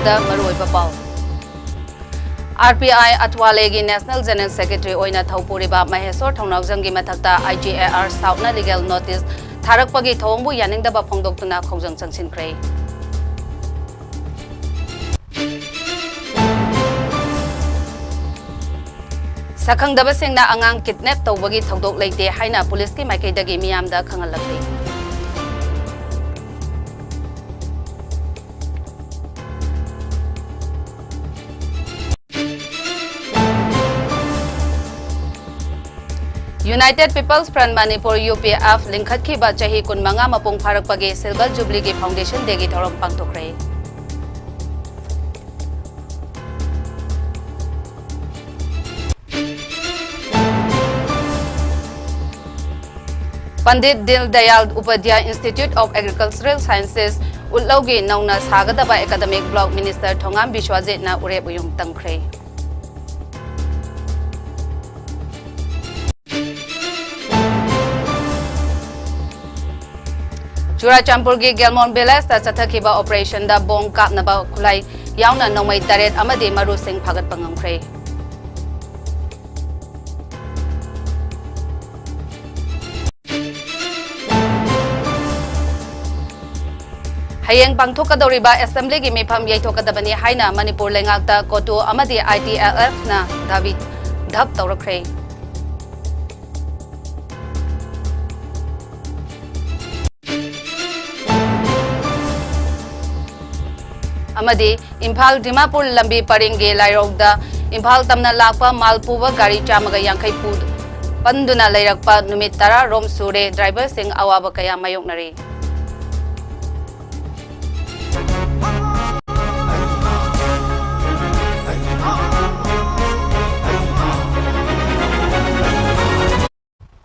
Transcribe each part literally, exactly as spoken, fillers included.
ꯗ ꯃꯔꯨꯑꯣꯏꯕ ꯄꯥꯎ꯫ R P I ꯑꯊꯋꯥꯂꯦꯒꯤ National General Secretary ꯑꯣꯏꯅ ꯊꯧ ꯄꯨꯔꯤꯕ ꯃꯍꯦꯁꯣꯔ ꯊꯧꯅꯥꯎꯖꯝꯒꯤ ꯃꯊꯛꯇ ꯑꯥꯏ ꯖꯤ ꯑꯦ ꯑꯥꯔ Southꯅ legal notice ꯊꯥꯔꯛꯄꯒꯤ ꯊꯧꯑꯣꯡꯕꯨ ꯌꯥꯅꯤꯡꯗꯕ ꯐꯣꯡꯗꯣꯛꯇꯨꯅ ꯈꯣꯡꯖꯪ ꯆꯪꯁꯤꯟꯈ꯭ꯔꯦ꯫ ꯁꯛꯈꯪꯗꯕꯁꯤꯡꯅ ꯑꯉꯥꯡ kidnap ꯇꯧꯕꯒꯤ ꯊꯧꯗꯣꯛ ꯂꯩꯇꯦ ꯍꯥꯏꯅ ꯄꯨꯂꯤꯁꯀꯤ ꯃꯥꯏꯀꯩꯗꯒꯤ ꯃꯤꯌꯥꯝꯗ ꯈꯪꯍꯜꯂꯛꯂꯤ꯫ United People's Front Manipur, U P F, ꯂꯤꯡꯈꯠꯈꯤꯕ ꯆꯍꯤ ꯀꯨꯟꯃꯉꯥ ꯃꯄꯨꯡ ꯐꯥꯔꯛꯄꯒꯤ Silver Jubileeꯒꯤ Foundation Dayꯒꯤ ꯊꯧꯔꯝ ꯄꯥꯡꯊꯣꯛꯈ꯭ꯔꯦ꯫ ꯄꯟꯗꯤꯠ ꯗꯤꯟ Dayal Upadhyay Institute of Agricultural Sciences, ꯎꯠꯂꯧꯒꯤ ꯅꯧꯅ ꯁꯥꯒꯗꯕ academic block Minister ꯊꯣꯉꯥꯝ ꯕꯤꯁ꯭ꯋꯥꯖꯤꯠꯅ ꯎꯔꯦꯞ ꯎꯌꯨꯡ ꯇꯝꯈ꯭ꯔꯦ꯫ ꯆꯨꯔꯥꯆꯥꯟꯄꯨꯔꯒꯤ ꯒꯦꯜꯃꯣꯟ villageꯇ ꯆꯠꯊꯈꯤꯕ operationꯗ ꯕꯣꯝ ꯀꯥꯞꯅꯕ ꯈꯨꯠꯂꯥꯏ ꯌꯥꯎꯅ ꯅꯣꯡꯃꯩ ꯇꯔꯦꯠ ꯑꯃꯗꯤ ꯃꯔꯨꯁꯤꯡ ꯐꯥꯒꯠꯄ ꯉꯝꯈ꯭ꯔꯦ꯫ ꯍꯌꯦꯡ ꯄꯥꯡꯊꯣꯛꯀꯗꯧꯔꯤꯕ Assemblyꯒꯤ ꯃꯤꯐꯝ ꯌꯩꯊꯣꯛꯀꯗꯕꯅꯤ ꯍꯥꯏꯅ ꯃꯅꯤꯄꯨꯔ ꯂꯩꯉꯥꯛꯇ COTU ꯑꯃꯗꯤ ITLFꯅ ꯗꯥꯕꯤ ꯙꯞ ꯇꯧꯔꯛꯈ꯭ꯔꯦ꯫ ꯑꯃꯗꯤ ꯏꯝꯐꯥꯜ ꯗꯤꯃꯥꯄꯨꯔ ꯂꯝꯕꯤ ꯄꯔꯤꯡꯒꯤ ꯂꯥꯏꯔꯧꯗ ꯏꯝꯐꯥꯜ ꯇꯝꯅ ꯂꯥꯛꯄ ꯃꯥꯜ ꯄꯨꯕ ꯒꯥꯔꯤ ꯆꯥꯝꯃꯒ ꯌꯥꯡꯈꯩ ꯄꯨ-, ꯄꯟꯗꯨꯅ ꯂꯩꯔꯛꯄ ꯅꯨꯃꯤꯠ ꯇꯔꯥ ꯔꯣꯝ ꯁꯨꯔꯦ꯫ Driverꯁꯤꯡ ꯑꯋꯥꯕ ꯀꯌꯥ ꯃꯥꯌꯣꯛꯅꯔꯤ꯫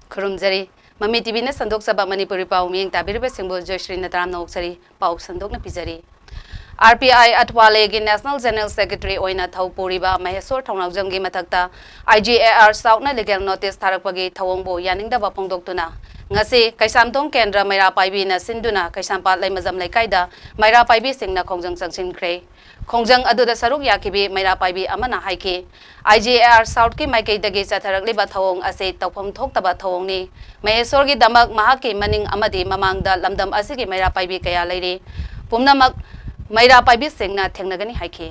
ꯈꯨꯔꯨꯝꯖꯔꯤ꯫ ꯃꯃꯤ ꯇꯤꯚꯤꯅ ꯁꯟꯗꯣꯛꯆꯕ ꯃꯅꯤꯄꯨꯔꯤ ꯄꯥꯎ ꯃꯤꯠꯌꯦꯡ ꯇꯥꯕꯤꯔꯤꯕꯁꯤꯡꯕꯨ ꯖꯣꯏꯁ꯭ꯔꯤꯅ ꯇꯔꯥꯝꯅ ꯑꯣꯛꯆꯔꯤ꯫ ꯄꯥꯎ ꯁꯟꯗꯣꯛꯅ ꯄꯤꯖꯔꯤ꯫ ꯑꯥꯔ ꯄꯤ ꯑꯥꯏ ꯑꯊꯋꯥꯂꯦꯒꯤ National General Secretary ꯑꯣꯏꯅ ꯊꯧ ꯄꯨꯔꯤꯕ ꯃꯍꯦꯁꯣꯔ ꯊꯧꯅꯥꯎꯖꯝꯒꯤ ꯃꯊꯛꯇ ꯑꯥꯏ ꯖꯤ ꯑꯦ ꯑꯥꯔ Southꯅ legal notice ꯊꯥꯔꯛꯄꯒꯤ ꯊꯧꯑꯣꯡꯕꯨ ꯌꯥꯅꯤꯡꯗꯕ ꯐꯣꯡꯗꯣꯛꯇꯨꯅ ꯉꯁꯤ ꯀꯩꯁꯥꯝꯊꯣꯡ ꯀꯦꯟꯗ꯭ꯔ ꯃꯩꯔꯥ ꯄꯥꯏꯕꯤꯅ ꯁꯤꯟꯗꯨꯅ ꯀꯩꯁꯥꯝꯄꯥꯠ ꯂꯩꯃꯖꯝ ꯂꯩꯀꯥꯏꯗ ꯃꯩꯔꯥ ꯄꯥꯏꯕꯤꯁꯤꯡꯅ ꯈꯣꯡꯖꯪ ꯆꯪꯁꯤꯟꯈ꯭ꯔꯦ꯫ ꯈꯣꯡꯖꯪ ꯑꯗꯨꯗ ꯁꯔꯨꯛ ꯌꯥꯈꯤꯕꯤ ꯃꯩꯔꯥ ꯄꯥꯏꯕꯤ ꯑꯃꯅ ꯍꯥꯏꯈꯤ, ꯑꯥꯏ ꯖꯤ ꯑꯦ ꯑꯥꯔ ꯁꯥꯎꯠꯀꯤ ꯃꯥꯏꯀꯩꯗꯒꯤ ꯆꯠꯊꯔꯛꯂꯤꯕ ꯊꯧꯑꯣꯡ ꯑꯁꯤ ꯇꯧꯐꯝ ꯊꯣꯛꯇꯕ ꯊꯧꯑꯣꯡꯅꯤ꯫ ꯃꯍꯦꯁꯣꯔꯒꯤꯗꯃꯛ ꯃꯍꯥꯛꯀꯤ ꯃꯅꯤꯡ ꯑꯃꯗꯤ ꯃꯃꯥꯡꯗ ꯂꯝꯗꯝ ꯑꯁꯤꯒꯤ ꯃꯩꯔꯥ ꯄꯥꯏꯕꯤ ꯀꯌꯥ ꯂꯩꯔꯤ꯫ ꯄꯨꯝꯅꯃꯛ ꯃꯩꯔꯥ ꯄꯥꯏꯕꯤꯁꯤꯡꯅ ꯊꯦꯡꯅꯒꯅꯤ ꯍꯥꯏꯈꯤ꯫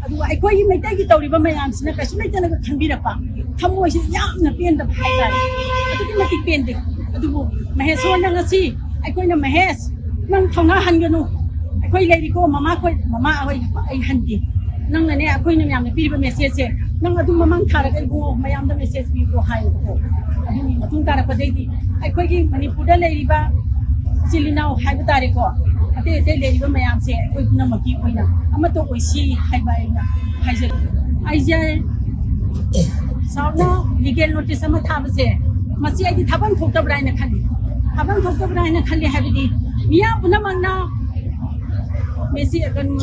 ꯑꯗꯨꯒ ꯑꯩꯈꯣꯏꯒꯤ ꯃꯩꯇꯩꯒꯤ ꯇꯧꯔꯤꯕ ꯃꯌꯥꯝꯁꯤꯅ ꯀꯩꯁꯨ ꯂꯩꯇꯅꯒ ꯈꯟꯕꯤꯔꯛꯄ, ꯊꯃꯣꯏꯁꯤ ꯌꯥꯝꯅ ꯄꯦꯟꯗꯕ ꯍꯥꯏꯇꯥꯔꯦ꯫ ꯑꯗꯨꯛꯀꯤ ꯃꯇꯤꯛ ꯄꯦꯟꯗꯦ꯫ ꯑꯗꯨꯕꯨ ꯃꯍꯦꯁꯣꯔꯅ ꯉꯁꯤ ꯑꯩꯈꯣꯏꯅ, "ꯃꯍꯦꯁ, ꯅꯪ ꯊꯧꯅꯥ ꯍꯟꯒꯅꯨ, ꯑꯩꯈꯣꯏ ꯂꯩꯔꯤꯀꯣ, ꯃꯃꯥ ꯈꯣꯏ, ꯃꯃꯥ ꯍꯣꯏ, ꯑꯩ ꯍꯟꯒꯦ꯫ ꯅꯪꯅꯅꯦ ꯑꯩꯈꯣꯏꯅ ꯃꯌꯥꯝꯅ ꯄꯤꯔꯤꯕ ꯃꯦꯁꯦꯖꯁꯦ ꯅꯪ ꯑꯗꯨꯝ ꯃꯃꯥꯡ ꯊꯥꯔꯒ ꯏꯕꯨꯡꯉꯣ ꯃꯌꯥꯝꯗ ꯃꯦꯁꯦꯖ ꯄꯤꯌꯨꯀꯣ" ꯍꯥꯏꯌꯦꯕꯀꯣ꯫ ꯑꯗꯨꯒꯤ ꯃꯇꯨꯡ ꯇꯥꯔꯛꯄꯗꯩꯗꯤ ꯑꯩꯈꯣꯏꯒꯤ ꯃꯅꯤꯄꯨꯔꯗ ꯂꯩꯔꯤꯕ ꯏꯆꯤꯜ ꯏꯅꯥꯎ ꯍꯥꯏꯕ ꯇꯥꯔꯦꯀꯣ, ꯑꯇꯩ ꯑꯇꯩ ꯂꯩꯔꯤꯕ ꯃꯌꯥꯝꯁꯦ ꯑꯩꯈꯣꯏ ꯄꯨꯝꯅꯃꯛꯀꯤ ꯑꯣꯏꯅ ꯑꯃꯠꯇ ꯑꯣꯏꯁꯤ ꯍꯥꯏꯕ ꯑꯩꯅ ꯍꯥꯏꯖꯔꯤ꯫ ꯑꯩꯁꯦ ꯁꯥꯎꯠꯅ ꯂꯤꯒꯦꯜ ꯅꯣꯇꯤꯁ ꯑꯃ ꯊꯥꯕꯁꯦ, ꯃꯁꯤ ꯑꯩꯗꯤ ꯊꯥꯐꯝ ꯊꯣꯛꯇꯕ꯭ꯔꯥ ꯍꯥꯏꯅ ꯈꯜꯂꯤ꯫ ꯊꯥꯐꯝ ꯊꯣꯛꯇꯕ꯭ꯔꯥ ꯍꯥꯏꯅ ꯈꯜꯂꯤ ꯍꯥꯏꯕꯗꯤ ꯃꯤꯌꯥꯝ ꯄꯨꯝꯅꯃꯛꯅ ꯃꯦꯁꯤ, ꯀꯩꯅꯣ,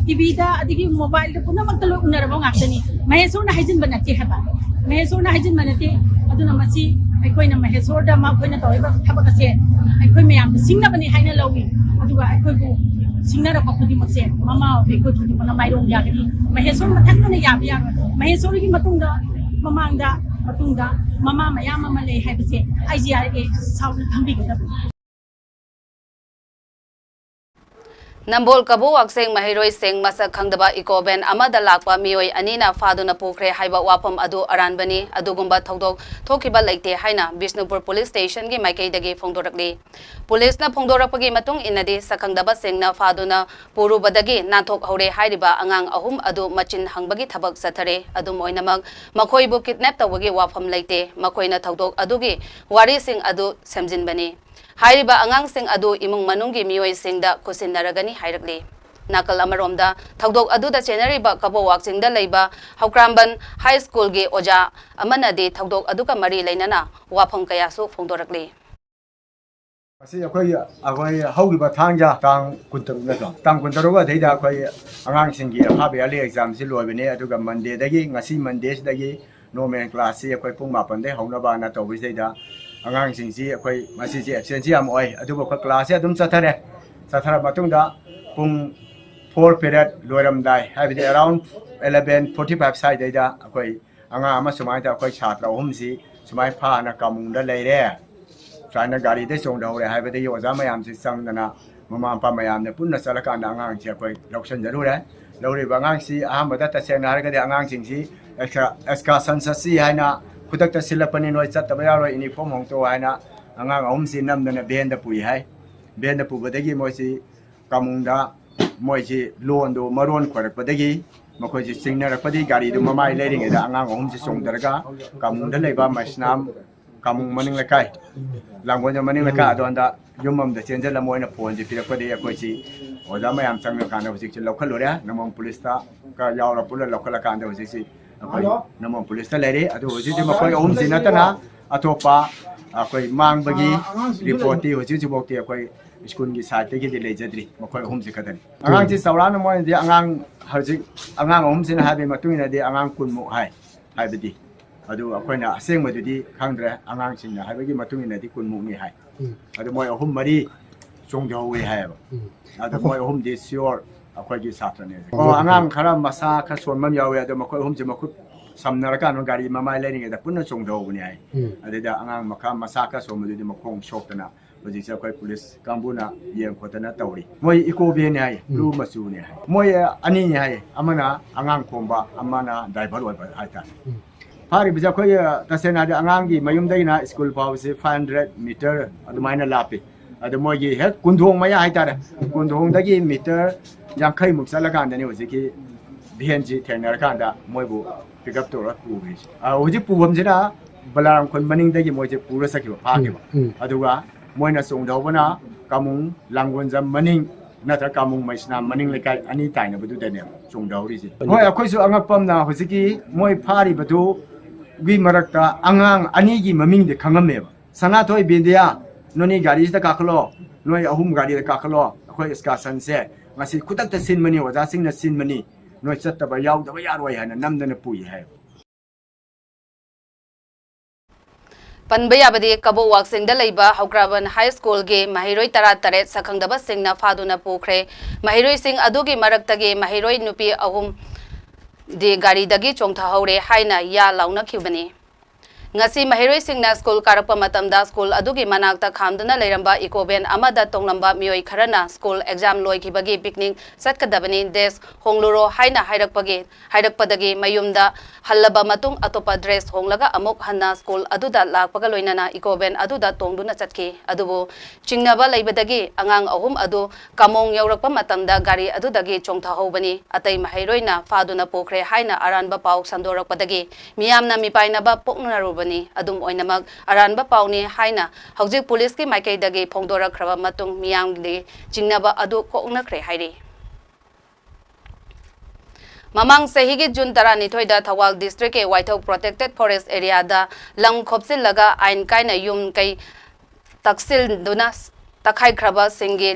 ꯇꯤ ꯚꯤꯗ ꯑꯗꯒꯤ ꯃꯣꯕꯥꯏꯜꯗ ꯄꯨꯝꯅꯃꯛꯇ ꯂꯣꯏ ꯎꯅꯔꯕ ꯉꯥꯛꯇꯅꯤ꯫ ꯃꯍꯦꯁꯣꯔꯅ ꯍꯥꯏꯖꯤꯟꯕ ꯅꯠꯇꯦ ꯍꯥꯏꯕ, ꯃꯍꯦꯁꯣꯔꯅ ꯍꯥꯏꯖꯤꯟꯕ ꯅꯠꯇꯦ꯫ ꯑꯗꯨꯅ ꯃꯁꯤ ꯑꯩꯈꯣꯏꯅ ꯃꯍꯦꯁꯣꯔꯗ ꯃꯈꯣꯏꯅ ꯇꯧꯔꯤꯕ ꯊꯕꯛ ꯑꯁꯦ ꯑꯩꯈꯣꯏ ꯃꯌꯥꯝꯗ ꯁꯤꯡꯅꯕꯅꯤ ꯍꯥꯏꯅ ꯂꯧꯏ꯫ ꯑꯗꯨꯒ ꯑꯩꯈꯣꯏꯕꯨ ꯁꯤꯡꯅꯔꯛꯄ ꯈꯨꯗꯤꯡꯃꯛꯁꯦ ꯃꯃꯥ ꯑꯣꯏꯕ ꯑꯩꯈꯣꯏ ꯈꯨꯗꯤꯡꯃꯛꯅ ꯃꯥꯏꯔꯣꯡ ꯌꯥꯒꯅꯤ꯫ ꯃꯍꯦꯁꯣꯔ ꯃꯊꯟꯇꯅ ꯌꯥꯕ ꯌꯥꯔꯣꯏ꯫ ꯃꯍꯦꯁꯣꯔꯒꯤ ꯃꯇꯨꯡꯗ, ꯃꯃꯥꯡꯗ, ꯃꯇꯨꯡꯗ ꯃꯃꯥ ꯃꯌꯥꯝ ꯑꯃ ꯂꯩ ꯍꯥꯏꯕꯁꯦ ꯑꯥꯏ ꯖꯤ ꯑꯥꯔ ꯑꯦ ꯁꯥꯎꯠꯅ ꯈꯪꯕꯤꯒꯗꯕꯅꯤ꯫ ꯅꯝꯕꯣꯜ ꯀꯕꯣ ꯋꯥꯛꯆꯦꯡ ꯃꯍꯩꯔꯣꯏꯁꯤꯡ ꯃꯁꯛ ꯈꯪꯗꯕ ꯏꯀꯣ ꯚꯦꯟ ꯑꯃꯗ ꯂꯥꯛꯄ ꯃꯤꯑꯣꯏ ꯑꯅꯤꯅ ꯐꯥꯗꯨꯅ ꯄꯨꯈ꯭ꯔꯦ ꯍꯥꯏꯕ ꯋꯥꯐꯝ ꯑꯗꯨ ꯑꯔꯥꯟꯕꯅꯤ꯫ ꯑꯗꯨꯒꯨꯝꯕ ꯊꯧꯗꯣꯛ ꯊꯣꯛꯈꯤꯕ ꯂꯩꯇꯦ ꯍꯥꯏꯅ ꯕꯤꯁꯅꯨꯄꯨꯔ ꯄꯨꯂꯤꯁ ꯁ꯭ꯇꯦꯁꯟꯒꯤ ꯃꯥꯏꯀꯩꯗꯒꯤ ꯐꯣꯡꯗꯣꯔꯛꯂꯤ꯫ ꯄꯨꯂꯤꯁꯅ ꯐꯣꯡꯗꯣꯔꯛꯄꯒꯤ ꯃꯇꯨꯡ ꯏꯟꯅꯗꯤ, ꯁꯛꯈꯪꯗꯕꯁꯤꯡꯅ ꯐꯥꯗꯨꯅ ꯄꯨꯔꯨꯕꯗꯒꯤ ꯅꯥꯟꯊꯣꯛꯍꯧꯔꯦ ꯍꯥꯏꯔꯤꯕ ꯑꯉꯥꯡ ꯑꯍꯨꯝ ꯑꯗꯨ ꯃꯆꯤꯟ ꯍꯪꯕꯒꯤ ꯊꯕꯛ ꯆꯠꯊꯔꯦ꯫ ꯑꯗꯨꯝ ꯑꯣꯏꯅꯃꯛ, ꯃꯈꯣꯏꯕꯨ ꯀꯤꯗꯅꯦꯞ ꯇꯧꯕꯒꯤ ꯋꯥꯐꯝ ꯂꯩꯇꯦ꯫ ꯃꯈꯣꯏꯅ ꯊꯧꯗꯣꯛ ꯑꯗꯨꯒꯤ ꯋꯥꯔꯤꯁꯤꯡ ꯑꯗꯨ ꯁꯦꯝꯖꯤꯟꯕꯅꯤ꯫ ꯍꯥꯏꯔꯤꯕ ꯑꯉꯥꯡꯁꯤꯡ ꯑꯗꯨ ꯏꯃꯨꯡ ꯃꯅꯨꯡꯒꯤ ꯃꯤꯑꯣꯏꯁꯤꯡꯗ ꯈꯨꯠꯁꯤꯟꯅꯔꯒꯅꯤ ꯍꯥꯏꯔꯛꯂꯤ꯫ ꯅꯥꯀꯜ ꯑꯃꯔꯣꯝꯗ, ꯊꯧꯗꯣꯛ ꯑꯗꯨꯗ ꯆꯦꯟꯅꯔꯤꯕ ꯀꯕꯣ ꯋꯥꯛꯆꯤꯡꯗ ꯂꯩꯕ ꯍꯧꯀ꯭ꯔꯥꯝꯕꯟ ꯍꯥꯏ ꯁ꯭ꯀꯨꯜꯒꯤ ꯑꯣꯖꯥ ꯑꯃꯅꯗꯤ ꯊꯧꯗꯣꯛ ꯑꯗꯨꯒ ꯃꯔꯤ ꯂꯩꯅꯅ ꯋꯥꯐꯝ ꯀꯌꯥꯁꯨ ꯐꯣꯡꯗꯣꯔꯛꯂꯤ꯫ ꯉꯁꯤ ꯑꯩꯈꯣꯏ, ꯑꯩꯈꯣꯏ ꯍꯧꯈꯤꯕ ꯊꯥꯡꯖ ꯇꯥꯡ ꯀꯨꯟꯇꯔꯨꯛ ꯅꯠꯇ꯭ꯔꯣ? ꯇꯥꯡ ꯀꯨꯟꯇꯔꯨꯛ ꯑꯗꯩꯗ ꯑꯩꯈꯣꯏ ꯑꯉꯥꯡꯁꯤꯡꯒꯤ half yearly examꯁꯤ ꯂꯣꯏꯕꯅꯦ, ꯑꯗꯨꯒ Mondayꯗꯒꯤ, ꯉꯁꯤ Mondayꯁꯤꯗꯒꯤ Normal class ꯁꯤ ꯑꯩꯈꯣꯏ ꯄꯨꯡ ꯃꯥꯄꯟꯗꯩ ꯍꯧꯅꯕꯅ ꯇꯧꯕꯁꯤꯗꯩꯗ ꯑꯉꯥꯡꯁꯤꯡꯁꯤ ꯑꯩꯈꯣꯏ ꯉꯁꯤꯁꯦ absent ꯁꯤ ꯌꯥꯝ ꯑꯣꯏ꯫ ꯑꯗꯨꯕꯨ ꯑꯩꯈꯣꯏ class ꯁꯦ ꯑꯗꯨꯝ ꯆꯠꯊꯔꯦ꯫ ꯆꯠꯊꯔ ꯃꯇꯨꯡꯗ ꯄꯨꯡ four period ꯂꯣꯏꯔꯝꯗꯥꯏ, ꯍꯥꯏꯕꯗꯤ around eleven forty five ꯁ꯭ꯋꯥꯏꯗꯩꯗ ꯑꯩꯈꯣꯏ ꯑꯉꯥꯡ ꯑꯃ ꯁꯨꯃꯥꯏꯅ ꯇꯧ-, ꯑꯩꯈꯣꯏ ꯁꯥꯇ꯭ꯔ ꯑꯍꯨꯝꯁꯤ ꯁꯨꯃꯥꯏꯅ ꯐꯥꯅ ꯀꯥꯃꯨꯡꯗ ꯂꯩꯔꯦ꯫ ꯁꯨꯃꯥꯏꯅ ꯒꯥꯔꯤꯗ ꯆꯣꯡꯊꯍꯧꯔꯦ ꯍꯥꯏꯕꯗꯒꯤ ꯑꯣꯖꯥ ꯃꯌꯥꯝꯁꯤ ꯆꯪꯗꯅ ꯃꯃꯥ ꯃꯄꯥ ꯃꯌꯥꯝꯅ ꯄꯨꯟꯅ ꯆꯠꯂꯀꯥꯟꯗ ꯑꯉꯥꯡꯁꯤ ꯑꯩꯈꯣꯏ ꯂꯧꯁꯤꯟꯖꯔꯨꯔꯦ꯫ ꯂꯧꯔꯤꯕ ꯑꯉꯥꯡꯁꯤ ꯑꯍꯥꯟꯕꯗ ꯇꯁꯦꯡꯅ ꯍꯥꯏꯔꯒꯗꯤ ꯑꯉꯥꯡꯁꯤꯡꯁꯤ ꯑꯦꯛꯁꯀꯥ-, excursion ꯆꯠꯁꯤ ꯍꯥꯏꯅ ꯈꯨꯗꯛꯇ ꯁꯤꯜꯂꯛꯄꯅꯤ, ꯅꯣꯏ ꯆꯠꯇꯕ ꯌꯥꯔꯣꯏ, uniform ꯍꯣꯡꯇꯣꯛꯑꯣ ꯍꯥꯏꯅ ꯑꯉꯥꯡ ꯑꯍꯨꯝꯁꯤ ꯅꯝꯗꯅ ꯚꯦꯟꯗ ꯄꯨꯏ ꯍꯥꯏ꯫ ꯚꯦꯟꯗ ꯄꯨꯕꯗꯒꯤ ꯃꯣꯏꯁꯤ ꯀꯥꯃꯨꯡꯗ ꯃꯣꯏꯁꯤ ꯂꯣꯟꯗꯣ ꯃꯔꯣꯟ ꯈꯣꯏꯔꯛꯄꯗꯒꯤ ꯃꯈꯣꯏꯁꯤ ꯆꯤꯡꯅꯔꯛꯄꯗꯒꯤ ꯒꯥꯔꯤꯗꯨ ꯃꯃꯥꯏ ꯂꯩꯔꯤꯉꯩꯗ ꯑꯉꯥꯡ ꯑꯍꯨꯝꯁꯤ ꯆꯣꯡꯊꯔꯒ ꯀꯥꯃꯨꯡꯗ ꯂꯩꯕ ꯃꯩꯁꯅꯥꯝ ꯀꯥꯃꯨꯡ ꯃꯅꯤꯡ ꯂꯩꯀꯥꯏ, ꯂꯥꯡꯒꯣꯜꯖꯝ ꯃꯅꯤꯡ ꯂꯩꯀꯥꯏ ꯑꯗꯣꯝꯗ ꯌꯨꯝ ꯑꯃꯗ ꯆꯦꯟꯖꯜꯂꯝꯃꯣ ꯍꯥꯏꯅ ꯐꯣꯟꯁꯤ ꯄꯤꯔꯛꯄꯗꯒꯤ ꯑꯩꯈꯣꯏꯁꯤ ꯑꯣꯖꯥ ꯃꯌꯥꯝ ꯆꯪꯉꯀꯥꯟꯗ ꯍꯧꯖꯤꯛꯁꯤ ꯂꯧꯈꯠꯂꯨꯔꯦ꯫ ꯅꯝꯕꯣꯜ ꯄꯨꯂꯤꯁꯇ ꯀ ꯌꯥꯎꯔ ꯄꯨꯂꯞ ꯂꯧꯈꯠꯂꯀꯥꯟꯗ ꯍꯧꯖꯤꯛꯁꯤ ꯑꯩꯈꯣꯏ ꯅꯝꯕꯣꯜ ꯄꯨꯂꯤꯁꯇ ꯂꯩꯔꯦ꯫ ꯑꯗꯨ ꯍꯧꯖꯤꯛ ꯍꯧꯖꯤꯛ ꯃꯈꯣꯏ ꯑꯍꯨꯝꯁꯤ ꯅꯠꯇꯅ ꯑꯇꯣꯞꯄ ꯑꯩꯈꯣꯏ ꯃꯥꯡꯕꯒꯤ ꯔꯤꯄꯣꯔꯠꯇꯤ ꯍꯧꯖꯤꯛ ꯍꯧꯖꯤꯛꯐꯥꯎꯗꯤ ꯑꯩꯈꯣꯏ ꯁ꯭ꯀꯨꯜꯒꯤ ꯁꯥꯏꯠꯇꯒꯤꯗꯤ ꯂꯩꯖꯗ꯭ꯔꯤ꯫ ꯃꯈꯣꯏ ꯑꯍꯨꯝꯁꯤ ꯈꯛꯇꯅꯤ꯫ ꯑꯉꯥꯡꯁꯤ ꯆꯥꯎꯔꯥꯛꯅ ꯃꯣꯏꯅꯗꯤ ꯑꯉꯥꯡ ꯍꯧꯖꯤꯛ ꯑꯉꯥꯡ ꯑꯍꯨꯝꯁꯤꯅ ꯍꯥꯏꯕꯒꯤ ꯃꯇꯨꯡ ꯏꯟꯅꯗꯤ ꯑꯉꯥꯡ ꯀꯨꯟꯃꯨꯛ ꯍꯥꯏ꯫ ꯍꯥꯏꯕꯗꯤ ꯑꯗꯨ ꯑꯩꯈꯣꯏꯅ ꯑꯁꯦꯡꯕꯗꯨꯗꯤ ꯈꯪꯗ꯭ꯔꯦ꯫ ꯑꯉꯥꯡꯁꯤꯡꯅ ꯍꯥꯏꯕꯒꯤ ꯃꯇꯨꯡ ꯏꯟꯅꯗꯤ ꯀꯨꯟꯃꯨꯛꯅꯤ ꯍꯥꯏ꯫ ꯎꯝ꯫ ꯑꯗꯨ ꯃꯣꯏ ꯑꯍꯨꯝ ꯃꯔꯤ ꯆꯣꯡꯊꯍꯧꯋꯤ ꯍꯥꯏꯌꯦꯕ꯫ ꯎꯝ꯫ ꯑꯗꯨ ꯃꯣꯏ ꯑꯍꯨꯝꯗꯤ sure ꯑꯩꯈꯣꯏꯒꯤ ꯁꯥꯇ꯭ꯔꯅꯦ꯫ ꯑꯣ, ꯑꯉꯥꯡ ꯈꯔ ꯃꯁꯥ ꯈꯔ ꯁꯣꯟꯕ ꯑꯃ ꯌꯥꯎꯋꯤ꯫ ꯑꯗꯣ ꯃꯈꯣꯏ ꯑꯍꯨꯝꯁꯦ ꯃꯈꯨꯠ ꯁꯝꯅꯔꯀꯥꯟꯗ ꯒꯥꯔꯤ ꯃꯃꯥꯏ ꯂꯩꯔꯤꯉꯩꯗ ꯄꯨꯟꯅ ꯆꯣꯡꯊꯍꯧꯕꯅꯤ ꯍꯥꯏ꯫ ꯎꯝ꯫ ꯑꯗꯨꯗ ꯑꯉꯥꯡ ꯃꯈꯥ ꯃꯁꯥ ꯈꯔ ꯁꯣꯟꯕꯗꯨꯗꯤ ꯃꯈꯣꯡ ꯁꯣꯛꯇꯅ ꯍꯧꯖꯤꯛꯁꯦ ꯑꯩꯈꯣꯏ ꯄꯨꯂꯤꯁ ꯀꯥꯡꯕꯨꯅ ꯌꯦꯡ ꯈꯣꯠꯇꯅ ꯇꯧꯔꯤ꯫ ꯃꯣꯏ eco van ꯍꯥꯏ, ꯎꯝ꯫ Blue ꯃꯆꯨꯅꯦ ꯍꯥꯏ꯫ ꯃꯣꯏ ꯑꯅꯤꯅꯤ ꯍꯥꯏ, ꯑꯃꯅ ꯑꯉꯥꯡ ꯈꯣꯝꯕ, ꯑꯃꯅ driver ꯑꯣꯏꯕ ꯍꯥꯏꯇꯥꯔꯦ꯫ ꯎꯝ꯫ ꯐꯥꯔꯤꯕꯁꯦ ꯑꯩꯈꯣꯏ, ꯇꯁꯦꯡꯅ ꯍꯥꯏꯔꯗꯤ ꯑꯉꯥꯡꯒꯤ ꯃꯌꯨꯝꯗꯒꯤꯅ ꯁ꯭ꯀꯨꯜ ꯐꯥꯎꯕꯁꯤ five hundred meter ꯑꯗꯨꯃꯥꯏꯅ ꯂꯥꯞꯄꯤ꯫ ꯑꯗꯨ ꯃꯣꯏꯒꯤ ꯍꯦꯛ ꯀꯨꯟꯗꯣꯡ ꯃꯌꯥ ꯍꯥꯏꯇꯥꯔꯦ, ꯀꯨꯟꯗꯣꯡꯗꯒꯤ meter ꯌꯥꯡꯈꯩꯃꯨꯛ ꯆꯠꯂꯀꯥꯟꯗꯅꯤ ꯍꯧꯖꯤꯛꯀꯤ van ꯁꯤ ꯊꯦꯡꯅꯔꯀꯥꯟꯗ ꯃꯣꯏꯕꯨ pick up ꯇꯧꯔꯒ ꯄꯨꯈ꯭ꯔꯤꯁꯦ꯫ ꯑ, ꯍꯧꯖꯤꯛ ꯄꯨꯐꯝꯁꯤꯅ ꯕꯂꯥꯔꯥꯝ ꯈꯨꯟ ꯃꯅꯤꯡꯗꯒꯤ ꯃꯣꯏꯁꯦ ꯄꯨꯔ ꯆꯠꯈꯤꯕ, ꯐꯥꯈꯤꯕ꯫ ꯎꯝ, ꯎꯝ꯫ ꯑꯗꯨꯒ ꯃꯣꯏꯅ ꯆꯣꯡꯊꯍꯧꯕꯅ ꯀꯥꯃꯨꯡ ꯂꯥꯡꯒꯣꯟꯖꯝ ꯃꯅꯤꯡ ꯅꯠꯇ꯭ꯔꯒ ꯀꯥꯃꯨꯡ ꯃꯩꯁꯅꯥꯝ ꯃꯅꯤꯡ ꯂꯩꯀꯥꯏ ꯑꯅꯤ ꯇꯥꯏꯅꯕꯗꯨꯗꯅꯦꯕ ꯆꯣꯡꯊꯍꯧꯔꯤꯁꯦ꯫ ꯍꯣꯏ, ꯑꯩꯈꯣꯏꯁꯨ ꯑꯉꯛꯄ ꯑꯃꯅ ꯍꯧꯖꯤꯛꯀꯤ ꯃꯣꯏ ꯐꯥꯔꯤꯕꯗꯨꯒꯤ ꯃꯔꯛꯇ ꯑꯉꯥꯡ ꯑꯅꯤꯒꯤ ꯃꯃꯤꯡꯗꯤ ꯈꯪꯉꯝꯃꯦꯕ꯫ ꯁꯅꯥꯊꯣꯏ, ꯕꯤꯟꯗꯤꯌꯥ, ꯅꯣꯏꯅꯤ ꯒꯥꯔꯤꯁꯤꯗ ꯀꯥꯈꯠꯂꯣ, ꯅꯣꯏ ꯑꯍꯨꯝ ꯒꯥꯔꯤꯗ ꯀꯥꯈꯠꯂꯣ, ꯑꯩꯈꯣꯏ excursion ꯁꯦ ꯉꯁꯤ ꯈꯨꯗꯛꯇ ꯁꯤꯟꯕꯅꯤ, ꯑꯣꯖꯥꯁꯤꯡꯅ ꯁꯤꯟꯕꯅꯤ, ꯅꯣꯏ ꯆꯠꯇꯕ ꯌꯥꯎꯗꯕ ꯌꯥꯔꯣꯏ ꯍꯥꯏꯅ ꯅꯝꯗꯅ ꯄꯨꯏ ꯍꯥꯏꯌꯦꯕ꯫ ꯄꯟꯕ ꯌꯥꯕꯗꯤ, ꯀꯕꯣꯛ ꯋꯥꯛꯆꯤꯡꯗ ꯂꯩꯕ ꯍꯧꯒ꯭ꯔꯥꯕꯟ ꯍꯥꯏ ꯁ꯭ꯀꯨꯜꯒꯤ ꯃꯍꯩꯔꯣꯏ ꯇꯔꯥꯇꯔꯦꯠ ꯁꯛꯈꯪꯗꯕꯁꯤꯡꯅ ꯐꯥꯗꯨꯅ ꯄꯨꯈ꯭ꯔꯦ꯫ ꯃꯍꯩꯔꯣꯏꯁꯤꯡ ꯑꯗꯨꯒꯤ ꯃꯔꯛꯇꯒꯤ ꯃꯍꯩꯔꯣꯏ ꯅꯨꯄꯤ ꯑꯍꯨꯝꯗꯤ ꯒꯥꯔꯤꯗꯒꯤ ꯆꯣꯡꯊꯍꯧꯔꯦ ꯍꯥꯏꯅ ꯌꯥ ꯂꯥꯎꯅꯈꯤꯕꯅꯤ꯫ ꯉꯁꯤ ꯃꯍꯩꯔꯣꯏꯁꯤꯡꯅ ꯁ꯭ꯀꯨꯜ ꯀꯥꯔꯛꯄ ꯃꯇꯝꯗ ꯁ꯭ꯀꯨꯜ ꯑꯗꯨꯒꯤ ꯃꯅꯥꯛꯇ ꯈꯥꯝꯗꯨꯅ ꯂꯩꯔꯝꯕ ꯏꯀꯣ ꯚꯦꯟ ꯑꯃꯗ ꯇꯣꯡꯂꯝꯕ ꯃꯤꯑꯣꯏ ꯈꯔꯅ ꯁ꯭ꯀꯨꯜ ꯑꯦꯛꯖꯥꯝ ꯂꯣꯏꯈꯤꯕꯒꯤ ꯄꯤꯛꯅꯤꯛ ꯆꯠꯀꯗꯕꯅꯤ, ꯗ꯭ꯔꯦꯁ ꯍꯣꯡꯂꯨꯔꯣ ꯍꯥꯏꯅ ꯍꯥꯏꯔꯛꯄꯒꯤ, ꯍꯥꯏꯔꯛꯄꯗꯒꯤ ꯃꯌꯨꯝꯗ ꯍꯜꯂꯕ ꯃꯇꯨꯡ ꯑꯇꯣꯞꯄ ꯗ꯭ꯔꯦꯁ ꯍꯣꯡꯂꯒ ꯑꯃꯨꯛ ꯍꯟꯅ ꯁ꯭ꯀꯨꯜ ꯑꯗꯨꯗ ꯂꯥꯛꯄꯒ ꯂꯣꯏꯅꯅ ꯏꯀꯣ ꯚꯦꯟ ꯑꯗꯨꯗ ꯇꯣꯡꯗꯨꯅ ꯆꯠꯈꯤ꯫ ꯑꯗꯨꯕꯨ ꯆꯤꯡꯅꯕ ꯂꯩꯕꯗꯒꯤ ꯑꯉꯥꯡ ꯑꯍꯨꯝ ꯑꯗꯨ ꯀꯥꯃꯣꯡ ꯌꯧꯔꯛꯄ ꯃꯇꯝꯗ ꯒꯥꯔꯤ ꯑꯗꯨꯗꯒꯤ ꯆꯣꯡꯊꯍꯧꯕꯅꯤ꯫ ꯑꯇꯩ ꯃꯍꯩꯔꯣꯏꯅ ꯐꯥꯗꯨꯅ ꯄꯨꯈ꯭ꯔꯦ ꯍꯥꯏꯅ ꯑꯔꯥꯟꯕ ꯄꯥꯎ ꯁꯟꯗꯣꯔꯛꯄꯗꯒꯤ ꯃꯤꯌꯥꯝꯅ ꯃꯤꯄꯥꯏꯅꯕ ꯄꯣꯛꯅꯔꯨꯕꯅꯤ꯫ ꯑꯗꯨꯝ ꯑꯣꯏꯅꯃꯛ, ꯑꯔꯥꯟꯕ ꯄꯥꯎꯅꯤ ꯍꯥꯏꯅ ꯍꯧꯖꯤꯛ ꯄꯨꯂꯤꯁꯀꯤ ꯃꯥꯏꯀꯩꯗꯒꯤ ꯐꯣꯡꯗꯣꯔꯛꯈ꯭ꯔꯕ ꯃꯇꯨꯡ ꯃꯤꯌꯥꯝꯒꯤ ꯆꯤꯡꯅꯕ ꯑꯗꯨ ꯀꯣꯛꯅꯈ꯭ꯔꯦ ꯍꯥꯏꯔꯤ꯫ ꯃꯃꯥꯡ ꯆꯍꯤꯒꯤ ꯖꯨꯟ ꯇꯔꯥꯅꯤꯊꯣꯏꯗ ꯊꯧꯕꯥꯜ ꯗꯤꯁꯇ꯭ꯔꯤꯛꯀꯤ ꯋꯥꯏꯊꯧ ꯄ꯭ꯔꯣꯇꯦꯛꯇꯦꯗ ꯐꯣꯔꯦꯁ ꯑꯦꯔꯤꯌꯥꯗ ꯂꯝ ꯈꯣꯞꯆꯤꯜꯂꯒ ꯑꯥꯏꯟ ꯀꯥꯏꯅ ꯌꯨꯝ ꯀꯩ ꯇꯛꯁꯤꯟꯗꯨꯅ ꯇꯛꯈꯥꯏꯈ꯭ꯔꯕꯁꯤꯡꯒꯤ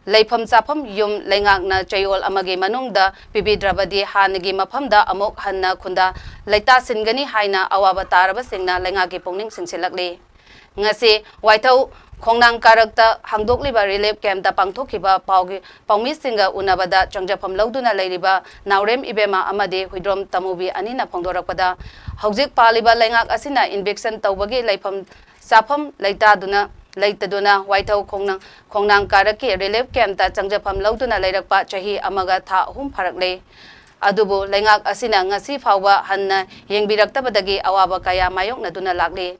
ꯂꯩꯐꯝ ꯆꯥꯐꯝ ꯌꯨꯝ ꯂꯩꯉꯥꯛꯅ ꯆꯌꯣꯜ ꯑꯃꯒꯤ ꯃꯅꯨꯡꯗ ꯄꯤꯕꯤꯗ꯭ꯔꯕꯗꯤ ꯍꯥꯟꯅꯒꯤ ꯃꯐꯝꯗ ꯑꯃꯨꯛ ꯍꯟꯅ ꯈꯨꯟꯗꯥ ꯂꯩꯇꯥꯁꯤꯟꯒꯅꯤ ꯍꯥꯏꯅ ꯑꯋꯥꯕ ꯇꯥꯔꯕꯁꯤꯡꯅ ꯂꯩꯉꯥꯛꯀꯤ ꯄꯨꯛꯅꯤꯡ ꯆꯤꯡꯁꯤꯜꯂꯛꯂꯤ꯫ ꯉꯁꯤ ꯋꯥꯏꯊꯧ ꯈꯣꯡꯅꯥꯡ ꯀꯥꯔꯛꯇ ꯍꯥꯡꯗꯣꯛꯂꯤꯕ ꯔꯤꯂꯤꯐ ꯀꯦꯝꯞꯇ ꯄꯥꯡꯊꯣꯛꯈꯤꯕ ꯄꯥꯎꯒꯤ ꯄꯥꯎꯃꯤꯁꯤꯡꯒ ꯎꯅꯕꯗ ꯆꯪꯖꯐꯝ ꯂꯧꯗꯨꯅ ꯂꯩꯔꯤꯕ ꯅꯥꯎꯔꯦꯝ ꯏꯕꯦꯝꯃ ꯑꯃꯗꯤ ꯍꯨꯏꯗ꯭ꯔꯣꯝ ꯇꯃꯨꯕꯤ ꯑꯅꯤꯅ ꯐꯣꯡꯗꯣꯔꯛꯄꯗ, ꯍꯧꯖꯤꯛ ꯄꯥꯜꯂꯤꯕ ꯂꯩꯉꯥꯛ ꯑꯁꯤꯅ ꯏꯟꯚꯤꯛꯁꯟ ꯇꯧꯕꯒꯤ ꯂꯩꯐꯝ ꯆꯥꯐꯝ ꯂꯩꯇꯥꯗꯨꯅ, ꯂꯩꯇꯗꯨꯅ ꯋꯥꯏꯊꯧ ꯈꯣꯡꯅꯥꯡ, ꯈꯣꯡꯅꯥꯡ ꯀꯥꯔꯛꯀꯤ ꯔꯤꯂꯤꯐ ꯀꯦꯝꯞꯇ ꯆꯪꯖꯐꯝ ꯂꯧꯗꯨꯅ ꯂꯩꯔꯛꯄ ꯆꯍꯤ ꯑꯃꯒ ꯊꯥ ꯑꯍꯨꯝ ꯐꯥꯔꯛꯂꯦ꯫ ꯑꯗꯨꯕꯨ ꯂꯩꯉꯥꯛ ꯑꯁꯤꯅ ꯉꯁꯤ ꯐꯥꯎꯕ ꯍꯟꯅ ꯌꯦꯡꯕꯤꯔꯛꯇꯕꯗꯒꯤ ꯑꯋꯥꯕ ꯀꯌꯥ ꯃꯥꯌꯣꯛꯅꯗꯨꯅ ꯂꯥꯛꯂꯤ꯫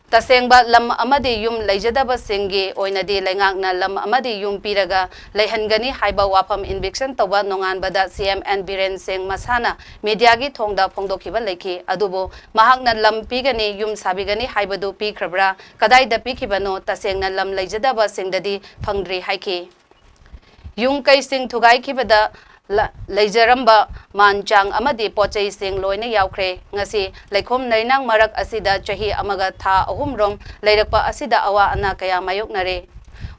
ꯇꯁꯦꯡꯕ ꯂꯝ ꯑꯃꯗꯤ ꯌꯨꯝ ꯂꯩꯖꯗꯕꯁꯤꯡꯒꯤ ꯑꯣꯏꯅꯗꯤ ꯂꯩꯉꯥꯛꯅ ꯂꯝ ꯑꯃꯗꯤ ꯌꯨꯝ ꯄꯤꯔꯒ ꯂꯩꯍꯟꯒꯅꯤ ꯍꯥꯏꯕ ꯋꯥꯐꯝ ꯏꯟꯚꯤꯛꯁꯟ ꯇꯧꯕ ꯅꯣꯡꯉꯥꯟꯕꯗ ꯁꯤ ꯑꯦꯝ ꯑꯦꯟ ꯕꯤꯔꯦꯟ ꯁꯤꯡ ꯃꯁꯥꯅ ꯃꯤꯗꯤꯌꯥꯒꯤ ꯊꯣꯡꯗ ꯐꯣꯡꯗꯣꯛꯈꯤꯕ ꯂꯩꯈꯤ꯫ ꯑꯗꯨꯕꯨ ꯃꯍꯥꯛꯅ ꯂꯝ ꯄꯤꯒꯅꯤ, ꯌꯨꯝ ꯁꯥꯕꯤꯒꯅꯤ ꯍꯥꯏꯕꯗꯨ ꯄꯤꯈ꯭ꯔꯕ꯭ꯔꯥ? ꯀꯗꯥꯏꯗ ꯄꯤꯈꯤꯕꯅꯣ? ꯇꯁꯦꯡꯅ ꯂꯝ ꯂꯩꯖꯗꯕꯁꯤꯡꯗꯗꯤ ꯐꯪꯗ꯭ꯔꯤ ꯍꯥꯏꯈꯤ꯫ ꯌꯨꯝ ꯀꯩꯁꯤꯡ ꯊꯨꯒꯥꯏꯈꯤꯕꯗ ꯂ-, ꯂꯩꯖꯔꯝꯕ ꯃꯥꯟ ꯆꯥꯡ ꯑꯃꯗꯤ ꯄꯣꯠꯆꯩꯁꯤꯡ ꯂꯣꯏꯅ ꯌꯥꯎꯈ꯭ꯔꯦ꯫ ꯉꯁꯤ ꯂꯩꯈꯣꯝ ꯂꯩꯅꯥꯡ ꯃꯔꯛ ꯑꯁꯤꯗ ꯆꯍꯤ ꯑꯃꯒ ꯊꯥ ꯑꯍꯨꯝꯔꯣꯝ ꯂꯩꯔꯛꯄ ꯑꯁꯤꯗ ꯑꯋꯥ ꯑꯅꯥ ꯀꯌꯥ ꯃꯥꯌꯣꯛꯅꯔꯦ꯫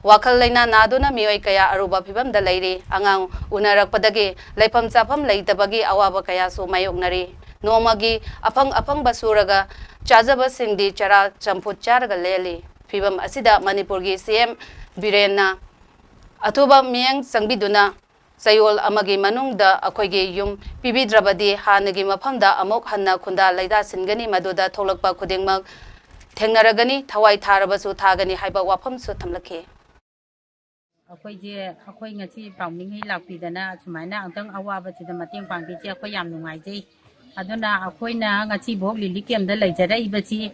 ꯋꯥꯈꯜ ꯂꯩꯅꯥ ꯅꯥꯗꯨꯅ ꯃꯤꯑꯣꯏ ꯀꯌꯥ ꯑꯔꯨꯕ ꯐꯤꯚꯝꯗ ꯂꯩꯔꯤ꯫ ꯑꯉꯥꯡ ꯎꯅꯔꯛꯄꯗꯒꯤ ꯂꯩꯐꯝ ꯆꯥꯐꯝ ꯂꯩꯇꯕꯒꯤ ꯑꯋꯥꯕ ꯀꯌꯥꯁꯨ ꯃꯥꯌꯣꯛꯅꯔꯤ꯫ ꯅꯣꯡꯃꯒꯤ ꯑꯐꯪ ꯑꯐꯪꯕ ꯁꯨꯔꯒ ꯆꯥꯖꯕꯁꯤꯡꯗꯤ ꯆꯔꯥ ꯆꯝꯐꯨꯠ ꯆꯥꯔꯒ ꯂꯦꯜꯂꯤ꯫ ꯐꯤꯚꯝ ꯑꯁꯤꯗ ꯃꯅꯤꯄꯨꯔꯒꯤ ꯁꯤ ꯑꯦꯝ ꯕꯤꯔꯦꯟꯅ ꯑꯊꯨꯕ ꯃꯤꯠꯌꯦꯡ ꯆꯪꯕꯤꯗꯨꯅ ꯆꯌꯣꯜ ꯑꯃꯒꯤ ꯃꯅꯨꯡꯗ ꯑꯩꯈꯣꯏꯒꯤ ꯌꯨꯝ ꯄꯤꯕꯤꯗ꯭ꯔꯕꯗꯤ ꯍꯥꯟꯅꯒꯤ ꯃꯐꯝꯗ ꯑꯃꯨꯛ ꯍꯟꯅ ꯈꯨꯟꯗꯥ ꯂꯩꯇꯥꯁꯤꯟꯒꯅꯤ, ꯃꯗꯨꯗ ꯊꯣꯛꯂꯛꯄ ꯈꯨꯗꯤꯡꯃꯛ ꯊꯦꯡꯅꯔꯒꯅꯤ꯫ ꯊꯋꯥꯏ ꯊꯥꯔꯕꯁꯨ ꯊꯥꯒꯅꯤ ꯍꯥꯏꯕ ꯋꯥꯐꯝꯁꯨ ꯊꯝꯂꯛꯈꯤ꯫ ꯑꯩꯈꯣꯏꯁꯦ, ꯑꯩꯈꯣꯏ ꯉꯁꯤ ꯄꯥꯎꯃꯤꯉꯩ ꯂꯥꯛꯄꯤꯗꯅ ꯁꯨꯃꯥꯏꯅ ꯑꯃꯨꯛꯇꯪ ꯑꯋꯥꯕꯁꯤꯗ ꯃꯇꯦꯡ ꯄꯥꯡꯕꯤꯁꯦ, ꯑꯩꯈꯣꯏ ꯌꯥꯝ ꯅꯨꯡꯉꯥꯏꯖꯩ꯫ ꯑꯗꯨꯅ ꯑꯩꯈꯣꯏꯅ ꯉꯁꯤꯐꯥꯎ ꯂꯤꯂꯤ ꯀꯦꯝꯗ ꯂꯩꯖꯔꯛꯏꯕꯁꯤ,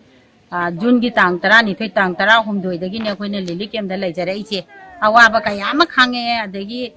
ꯑ, ꯖꯨꯟꯒꯤ ꯇꯥꯡ ꯇꯔꯥꯅꯤꯊꯣꯏ, ꯇꯥꯡ ꯇꯔꯥꯍꯨꯝꯗꯣꯏꯗꯒꯤꯅꯦ ꯑꯩꯈꯣꯏꯅ ꯂꯤꯂꯤ ꯀꯦꯝꯗ ꯂꯩꯖꯔꯛꯏꯁꯦ꯫ ꯑꯋꯥꯕ ꯀꯌꯥ ꯑꯃ ꯈꯥꯡꯉꯛꯑꯦ, ꯑꯗꯒꯤ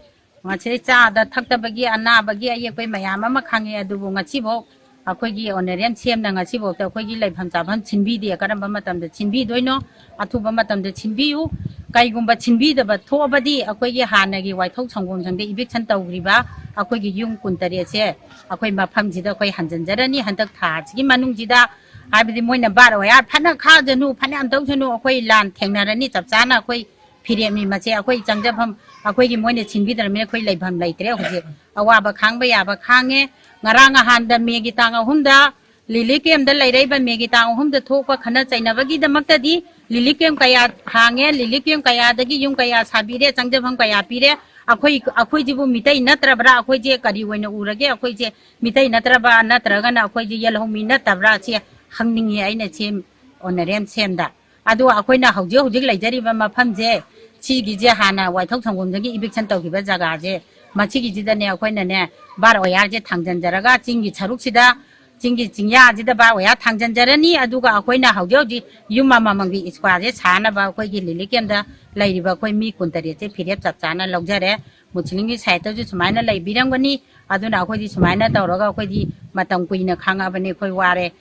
ꯉꯁꯤ ꯆꯥꯗ ꯊꯛꯇꯕꯒꯤ, ꯑꯅꯥꯕꯒꯤ, ꯑꯌꯦꯛꯄꯩ ꯃꯌꯥꯝ ꯑꯃ ꯈꯥꯡꯉꯛꯑꯦ, ꯑꯗꯨꯕꯨ ꯉꯁꯤꯐꯥꯎ ꯑꯩꯈꯣꯏꯒꯤ ꯑꯣꯅꯔꯦꯟ ꯁꯦꯝꯅ ꯉꯁꯤꯐꯥꯎꯗ ꯑꯩꯈꯣꯏꯒꯤ ꯂꯩꯐꯝ ꯆꯥꯐꯝ ꯁꯤꯟꯕꯤꯗꯦ꯫ ꯀꯔꯝꯕ ꯃꯇꯝꯗ ꯁꯤꯟꯕꯤꯗꯣꯏꯅꯣ? ꯑꯊꯨꯕ ꯃꯇꯝꯗ ꯁꯤꯟꯕꯤꯌꯨ꯫ ꯀꯩꯒꯨꯝꯕ ꯁꯤꯟꯕꯤꯗꯕ ꯊꯣꯛꯑꯕꯗꯤ ꯑꯩꯈꯣꯏꯒꯤ ꯍꯥꯟꯅꯒꯤ ꯋꯥꯏꯊꯧ ꯁꯪꯒꯣꯝꯁꯪꯗ ꯏꯚꯤꯛꯁꯟ ꯇꯧꯈ꯭ꯔꯤꯕ ꯑꯩꯈꯣꯏꯒꯤ ꯌꯨꯝ ꯀꯨꯟꯇꯔꯦꯠꯁꯦ ꯑꯩꯈꯣꯏ ꯃꯐꯝꯁꯤꯗ ꯑꯩꯈꯣꯏ ꯍꯟꯖꯤꯟꯖꯔꯅꯤ ꯍꯟꯗꯛ ꯊꯥꯁꯤꯒꯤ ꯃꯅꯨꯡꯁꯤꯗ꯫ ꯍꯥꯏꯕꯗꯤ ꯃꯣꯏꯅ ꯕꯥꯔ ꯑꯣꯌꯥꯔ ꯐꯅ ꯈꯥꯖꯅꯨ, ꯐꯅꯌꯥꯝ ꯇꯧꯁꯅꯨ, ꯑꯩꯈꯣꯏ ꯂꯥꯟ ꯊꯦꯡꯅꯔꯅꯤ꯫ ꯆꯞ ꯆꯥꯅ ꯑꯩꯈꯣꯏ ꯐꯤꯔꯦꯞꯅꯤ ꯃꯁꯦ꯫ ꯑꯩꯈꯣꯏ ꯆꯪꯖꯐꯝ, ꯑꯩꯈꯣꯏꯒꯤ ꯃꯣꯏꯅ ꯁꯤꯟꯕꯤꯗ꯭ꯔꯕꯅꯤꯅ ꯑꯩꯈꯣꯏ ꯂꯩꯐꯝ ꯂꯩꯇ꯭ꯔꯦ ꯍꯧꯖꯤꯛ꯫ ꯑꯋꯥꯕ ꯈꯥꯡꯕ ꯌꯥꯕ ꯈꯥꯡꯉꯦ꯫ ꯉꯔꯥꯡ ꯅꯍꯥꯟꯗ ꯃꯦꯒꯤ ꯇꯥꯡ ꯑꯍꯨꯝꯗ ꯂꯤꯂꯤ ꯀꯦꯝꯗ ꯂꯩꯔꯛꯏꯕ ꯃꯦꯒꯤ ꯇꯥꯡ ꯑꯍꯨꯝꯗ ꯊꯣꯛꯄ ꯈꯠꯅ ꯆꯩꯅꯕꯒꯤꯗꯃꯛꯇꯗꯤ ꯂꯤꯂꯤ ꯀꯦꯝ ꯀꯌꯥ ꯍꯥꯡꯉꯦ, ꯂꯤꯂꯤ ꯀꯦꯝ ꯀꯌꯥꯗꯒꯤ ꯌꯨꯝ ꯀꯌꯥ ꯁꯥꯕꯤꯔꯦ, ꯆꯪꯖꯐꯝ ꯀꯌꯥ ꯄꯤꯔꯦ, ꯑꯩꯈꯣꯏ, ꯑꯩꯈꯣꯏꯁꯤꯕꯨ ꯃꯤꯇꯩ ꯅꯠꯇ꯭ꯔꯕ꯭ꯔꯥ? ꯑꯩꯈꯣꯏꯁꯦ ꯀꯔꯤ ꯑꯣꯏꯅ ꯎꯔꯒꯦ? ꯑꯩꯈꯣꯏꯁꯦ ꯃꯤꯇꯩ ꯅꯠꯇ꯭ꯔꯕ, ꯅꯠꯇ꯭ꯔꯒꯅ ꯑꯩꯈꯣꯏꯁꯦ ꯌꯦꯜꯍꯧꯃꯤ ꯅꯠꯇꯕ꯭ꯔꯥ? ꯁꯤ ꯍꯪꯅꯤꯡꯉꯤ ꯑꯩꯅ ꯁꯤ ꯑꯣꯅꯔꯦꯟ ꯁꯦꯝꯗ꯫ ꯑꯗꯣ ꯑꯩꯈꯣꯏꯅ ꯍꯧꯖꯤꯛ ꯍꯧꯖꯤꯛ ꯂꯩꯖꯔꯤꯕ ꯃꯐꯝꯁꯦ, ꯁꯤꯒꯤꯁꯦ ꯍꯥꯟꯅ ꯋꯥꯏꯊꯧ ꯁꯪꯒꯣꯝꯗꯒꯤ ꯏꯚꯤꯛꯁꯟ ꯇꯧꯈꯤꯕ ꯖꯒꯥꯁꯦ, ꯃꯁꯤꯒꯤꯁꯤꯗꯅꯦ ꯑꯩꯈꯣꯏꯅꯅꯦ ꯕꯥꯔ ꯑꯣꯌꯥꯔꯁꯦ ꯊꯥꯡꯖꯟꯖꯔꯒ ꯆꯤꯡꯒꯤ ꯁꯔꯨꯛꯁꯤꯗ, ꯆꯤꯡꯒꯤ ꯆꯤꯡꯌꯥꯁꯤꯗ ꯕꯥꯔ ꯑꯣꯌꯥꯔ ꯊꯥꯡꯖꯟꯖꯔꯅꯤ꯫ ꯑꯗꯨꯒ ꯑꯩꯈꯣꯏꯅ ꯍꯧꯖꯤꯛ ꯍꯧꯖꯤꯛ ꯌꯨꯝ ꯑꯃꯃꯝꯒꯤ ꯏꯁꯀ꯭ꯋꯥꯔꯁꯦ ꯁꯥꯅꯕ ꯑꯩꯈꯣꯏꯒꯤ ꯂꯤꯂꯤ ꯀꯦꯝꯗ ꯂꯩꯔꯤꯕ ꯑꯩꯈꯣꯏ ꯃꯤ ꯀꯨꯟꯇꯔꯦꯠꯁꯦ ꯐꯤꯔꯦꯞ ꯆꯞ ꯆꯥꯅ ꯂꯧꯖꯔꯦ꯫ ꯃꯨꯁꯂꯤꯝꯒꯤ ꯁꯥꯏꯠꯇꯁꯨ ꯁꯨꯃꯥꯏꯅ ꯂꯩꯕꯤꯔꯝꯒꯅꯤ꯫ ꯑꯗꯨꯅ ꯑꯩꯈꯣꯏꯗꯤ ꯁꯨꯃꯥꯏꯅ ꯇꯧꯔꯒ ꯑꯩꯈꯣꯏꯗꯤ ꯃꯇꯝ ꯀꯨꯏꯅ ꯈꯥꯡꯉꯕꯅꯤ, ꯑꯩꯈꯣꯏ ꯋꯥꯔꯦ꯫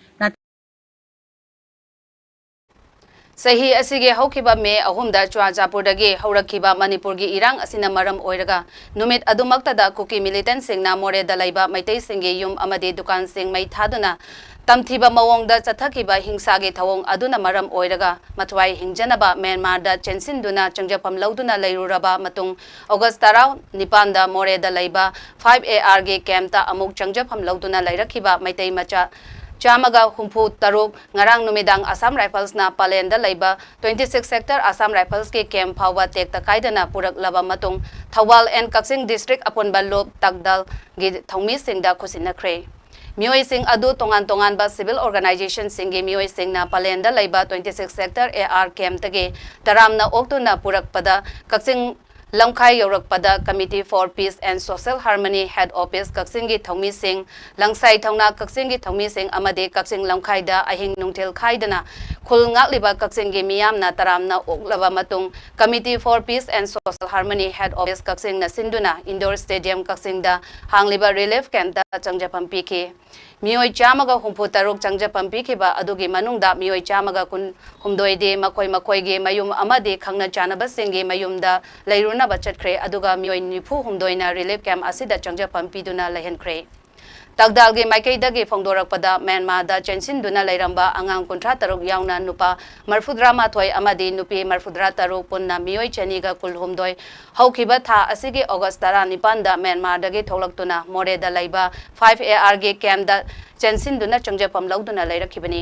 ꯆꯍꯤ ꯑꯁꯤꯒꯤ ꯍꯧꯈꯤꯕ ꯃꯦ ꯑꯍꯨꯝꯗ ꯆꯨꯔꯥꯆꯥꯟꯄꯨꯔꯗꯒꯤ ꯍꯧꯔꯛꯈꯤꯕ ꯃꯅꯤꯄꯨꯔꯒꯤ ꯏꯔꯥꯡ ꯑꯁꯤꯅ ꯃꯔꯝ ꯑꯣꯏꯔꯒ ꯅꯨꯃꯤꯠ ꯑꯗꯨꯃꯛꯇꯗ ꯀꯨꯀꯤ ꯃꯤꯂꯤꯇꯦꯟꯁꯤꯡꯅ ꯃꯣꯔꯦꯗ ꯂꯩꯕ ꯃꯩꯇꯩꯁꯤꯡꯒꯤ ꯌꯨꯝ ꯑꯃꯗꯤ ꯗꯨꯀꯥꯟꯁꯤꯡ ꯃꯩ ꯊꯥꯗꯨꯅ ꯇꯝꯊꯤꯕ ꯃꯑꯣꯡꯗ ꯆꯠꯊꯈꯤꯕ ꯍꯤꯡꯁꯥꯒꯤ ꯊꯧꯑꯣꯡ ꯑꯗꯨꯅ ꯃꯔꯝ ꯑꯣꯏꯔꯒ ꯃꯊ꯭ꯋꯥꯏ ꯍꯤꯡꯖꯅꯕ ꯃ꯭ꯌꯥꯟꯃꯥꯔꯗ ꯆꯦꯟꯁꯤꯟꯗꯨꯅ ꯆꯪꯖꯐꯝ ꯂꯧꯗꯨꯅ ꯂꯩꯔꯨꯔꯕ ꯃꯇꯨꯡ ꯑꯣꯒꯁ ꯇꯔꯥ ꯅꯤꯄꯥꯟꯗ ꯃꯣꯔꯦꯗ ꯂꯩꯕ ꯐꯥꯏꯚ ꯑꯦ ꯑꯥꯔꯒꯤ ꯀꯦꯝꯞꯇ ꯑꯃꯨꯛ ꯆꯪꯖꯐꯝ ꯂꯧꯗꯨꯅ ꯂꯩꯔꯛꯈꯤꯕ ꯃꯩꯇꯩ ꯃꯆꯥ ꯆꯥꯝꯃꯒ ꯍꯨꯝꯐꯨ ꯇꯔꯨꯛ ꯉꯔꯥꯡ ꯅꯨꯃꯤꯗꯥꯡ ꯑꯁꯥꯝ ꯔꯥꯏꯐꯜꯁꯅ ꯄꯂꯦꯟꯗ ꯂꯩꯕ ꯇ꯭ꯋꯦꯟꯇꯤ ꯁꯤꯛꯁ ꯁꯦꯛꯇꯔ ꯑꯁꯥꯝ ꯔꯥꯏꯐꯜꯁꯀꯤ ꯀꯦꯝꯞ ꯐꯥꯎꯕ ꯇꯦꯛꯇ ꯀꯥꯏꯗꯅ ꯄꯨꯔꯛꯂꯕ ꯃꯇꯨꯡ ꯊꯧꯕꯥꯜ ꯑꯦꯟ ꯀꯛꯆꯤꯡ ꯗꯤꯁꯇ꯭ꯔꯤꯛ ꯑꯄꯨꯟꯕ ꯂꯨꯞ ꯇꯥꯛꯗꯥꯜꯒꯤ ꯊꯧꯃꯤꯁꯤꯡꯗ ꯈꯨꯠꯁꯤꯟꯅꯈ꯭ꯔꯦ꯫ ꯃꯤꯑꯣꯏꯁꯤꯡ ꯑꯗꯨ ꯇꯣꯉꯥꯟ ꯇꯣꯉꯥꯟꯕ ꯁꯤꯚꯤꯜ ꯑꯣꯔꯒꯅꯥꯏꯖꯦꯁꯟꯁꯤꯡꯒꯤ ꯃꯤꯑꯣꯏꯁꯤꯡꯅ ꯄꯂꯦꯟꯗ ꯂꯩꯕ twenty six sector A R ꯀꯦꯝꯞꯇꯒꯤ ꯇꯔꯥꯝꯅ ꯑꯣꯛꯇꯨꯅ ꯄꯨꯔꯛꯄꯗ ꯀꯛꯆꯤꯡ ꯂꯝꯈꯥꯏ ꯌꯧꯔꯛꯄꯗ Committee for Peace and Social Harmony Head Office ꯀꯛꯆꯤꯡꯒꯤ ꯊꯧꯃꯤꯁꯤꯡ, ꯂꯪꯁꯥꯏ ꯊꯧꯅꯥ ꯀꯛꯆꯤꯡꯒꯤ ꯊꯧꯃꯤꯁꯤꯡ ꯑꯃꯗꯤ ꯀꯛꯆꯤꯡ ꯂꯝꯈꯥꯏꯗ ꯑꯍꯤꯡ ꯅꯨꯡꯊꯤꯜ ꯈꯥꯏꯗꯅ ꯈꯨꯜ ꯉꯥꯛꯂꯤꯕ ꯀꯛꯆꯤꯡꯒꯤ ꯃꯤꯌꯥꯝꯅ ꯇꯔꯥꯝꯅ ꯑꯣꯛꯂꯕ ꯃꯇꯨꯡ Committee for Peace and Social Harmony Head Office ꯀꯛꯆꯤꯡꯅ ꯁꯤꯟꯗꯨꯅ ꯏꯟꯗꯣꯔ ꯁ꯭ꯇꯦꯗꯤꯌꯝ ꯀꯛꯆꯤꯡꯗ ꯍꯥꯡꯂꯤꯕ ꯔꯤꯂꯤꯐ ꯀꯦꯝꯞꯇ ꯆꯪꯖꯐꯝ ꯄꯤꯈꯤ꯫ ꯃꯤꯑꯣꯏ ꯆꯥꯝꯃꯒ ꯍꯨꯝꯐꯨ ꯇꯔꯨꯛ ꯆꯪꯖꯐꯝ ꯄꯤꯈꯤꯕ ꯑꯗꯨꯒꯤ ꯃꯅꯨꯡꯗ ꯃꯤꯑꯣꯏ ꯆꯥꯝꯃꯒ ꯀꯨꯟ ꯍꯨꯝꯗꯣꯏꯗꯤ ꯃꯈꯣꯏ ꯃꯈꯣꯏꯒꯤ ꯃꯌꯨꯝ ꯑꯃꯗꯤ ꯈꯪꯅ ꯆꯥꯟꯅꯕꯁꯤꯡꯒꯤ ꯃꯌꯨꯝꯗ ꯂꯩꯔꯨꯅꯕ ꯆꯠꯈ꯭ꯔꯦ, ꯑꯗꯨꯒ ꯃꯤꯑꯣꯏ ꯅꯤꯐꯨ ꯍꯨꯝꯗꯣꯏꯅ ꯔꯤꯂꯤꯐ ꯀꯦꯝꯞ ꯑꯁꯤꯗ ꯆꯪꯖꯐꯝ ꯄꯤꯗꯨꯅ ꯂꯩꯍꯟꯈ꯭ꯔꯦ꯫ ꯇꯥꯛꯗꯥꯜꯒꯤ ꯃꯥꯏꯀꯩꯗꯒꯤ ꯐꯣꯡꯗꯣꯔꯛꯄꯗ, ꯃ꯭ꯌꯥꯟꯃꯥꯔꯗ ꯆꯦꯟꯁꯤꯟꯗꯨꯅ ꯂꯩꯔꯝꯕ ꯑꯉꯥꯡ ꯀꯨꯟꯊ꯭ꯔꯥ ꯇꯔꯨꯛ ꯌꯥꯎꯅ ꯅꯨꯄꯥ ꯃꯔꯐꯨꯇꯔꯥ ꯃꯥꯊꯣꯏ ꯑꯃꯗꯤ ꯅꯨꯄꯤ ꯃꯔꯐꯨꯇꯔꯥ ꯇꯔꯨꯛ ꯄꯨꯟꯅ ꯃꯤꯑꯣꯏ ꯆꯅꯤꯒ ꯀꯨꯟꯍꯨꯝꯗꯣꯏ ꯍꯧꯈꯤꯕ ꯊꯥ ꯑꯁꯤꯒꯤ ꯑꯣꯒꯁ ꯇꯔꯥꯅꯤꯄꯥꯟꯗ ꯃ꯭ꯌꯥꯟꯃꯥꯔꯗꯒꯤ ꯊꯣꯛꯂꯛꯇꯨꯅ ꯃꯣꯔꯦꯗ ꯂꯩꯕ ꯐꯥꯏꯚ ꯑꯦ ꯑꯥꯔꯒꯤ ꯀꯦꯝꯞꯇ ꯆꯦꯟꯁꯤꯟꯗꯨꯅ ꯆꯪꯖꯐꯝ ꯂꯧꯗꯨꯅ ꯂꯩꯔꯛꯈꯤꯕꯅꯤ꯫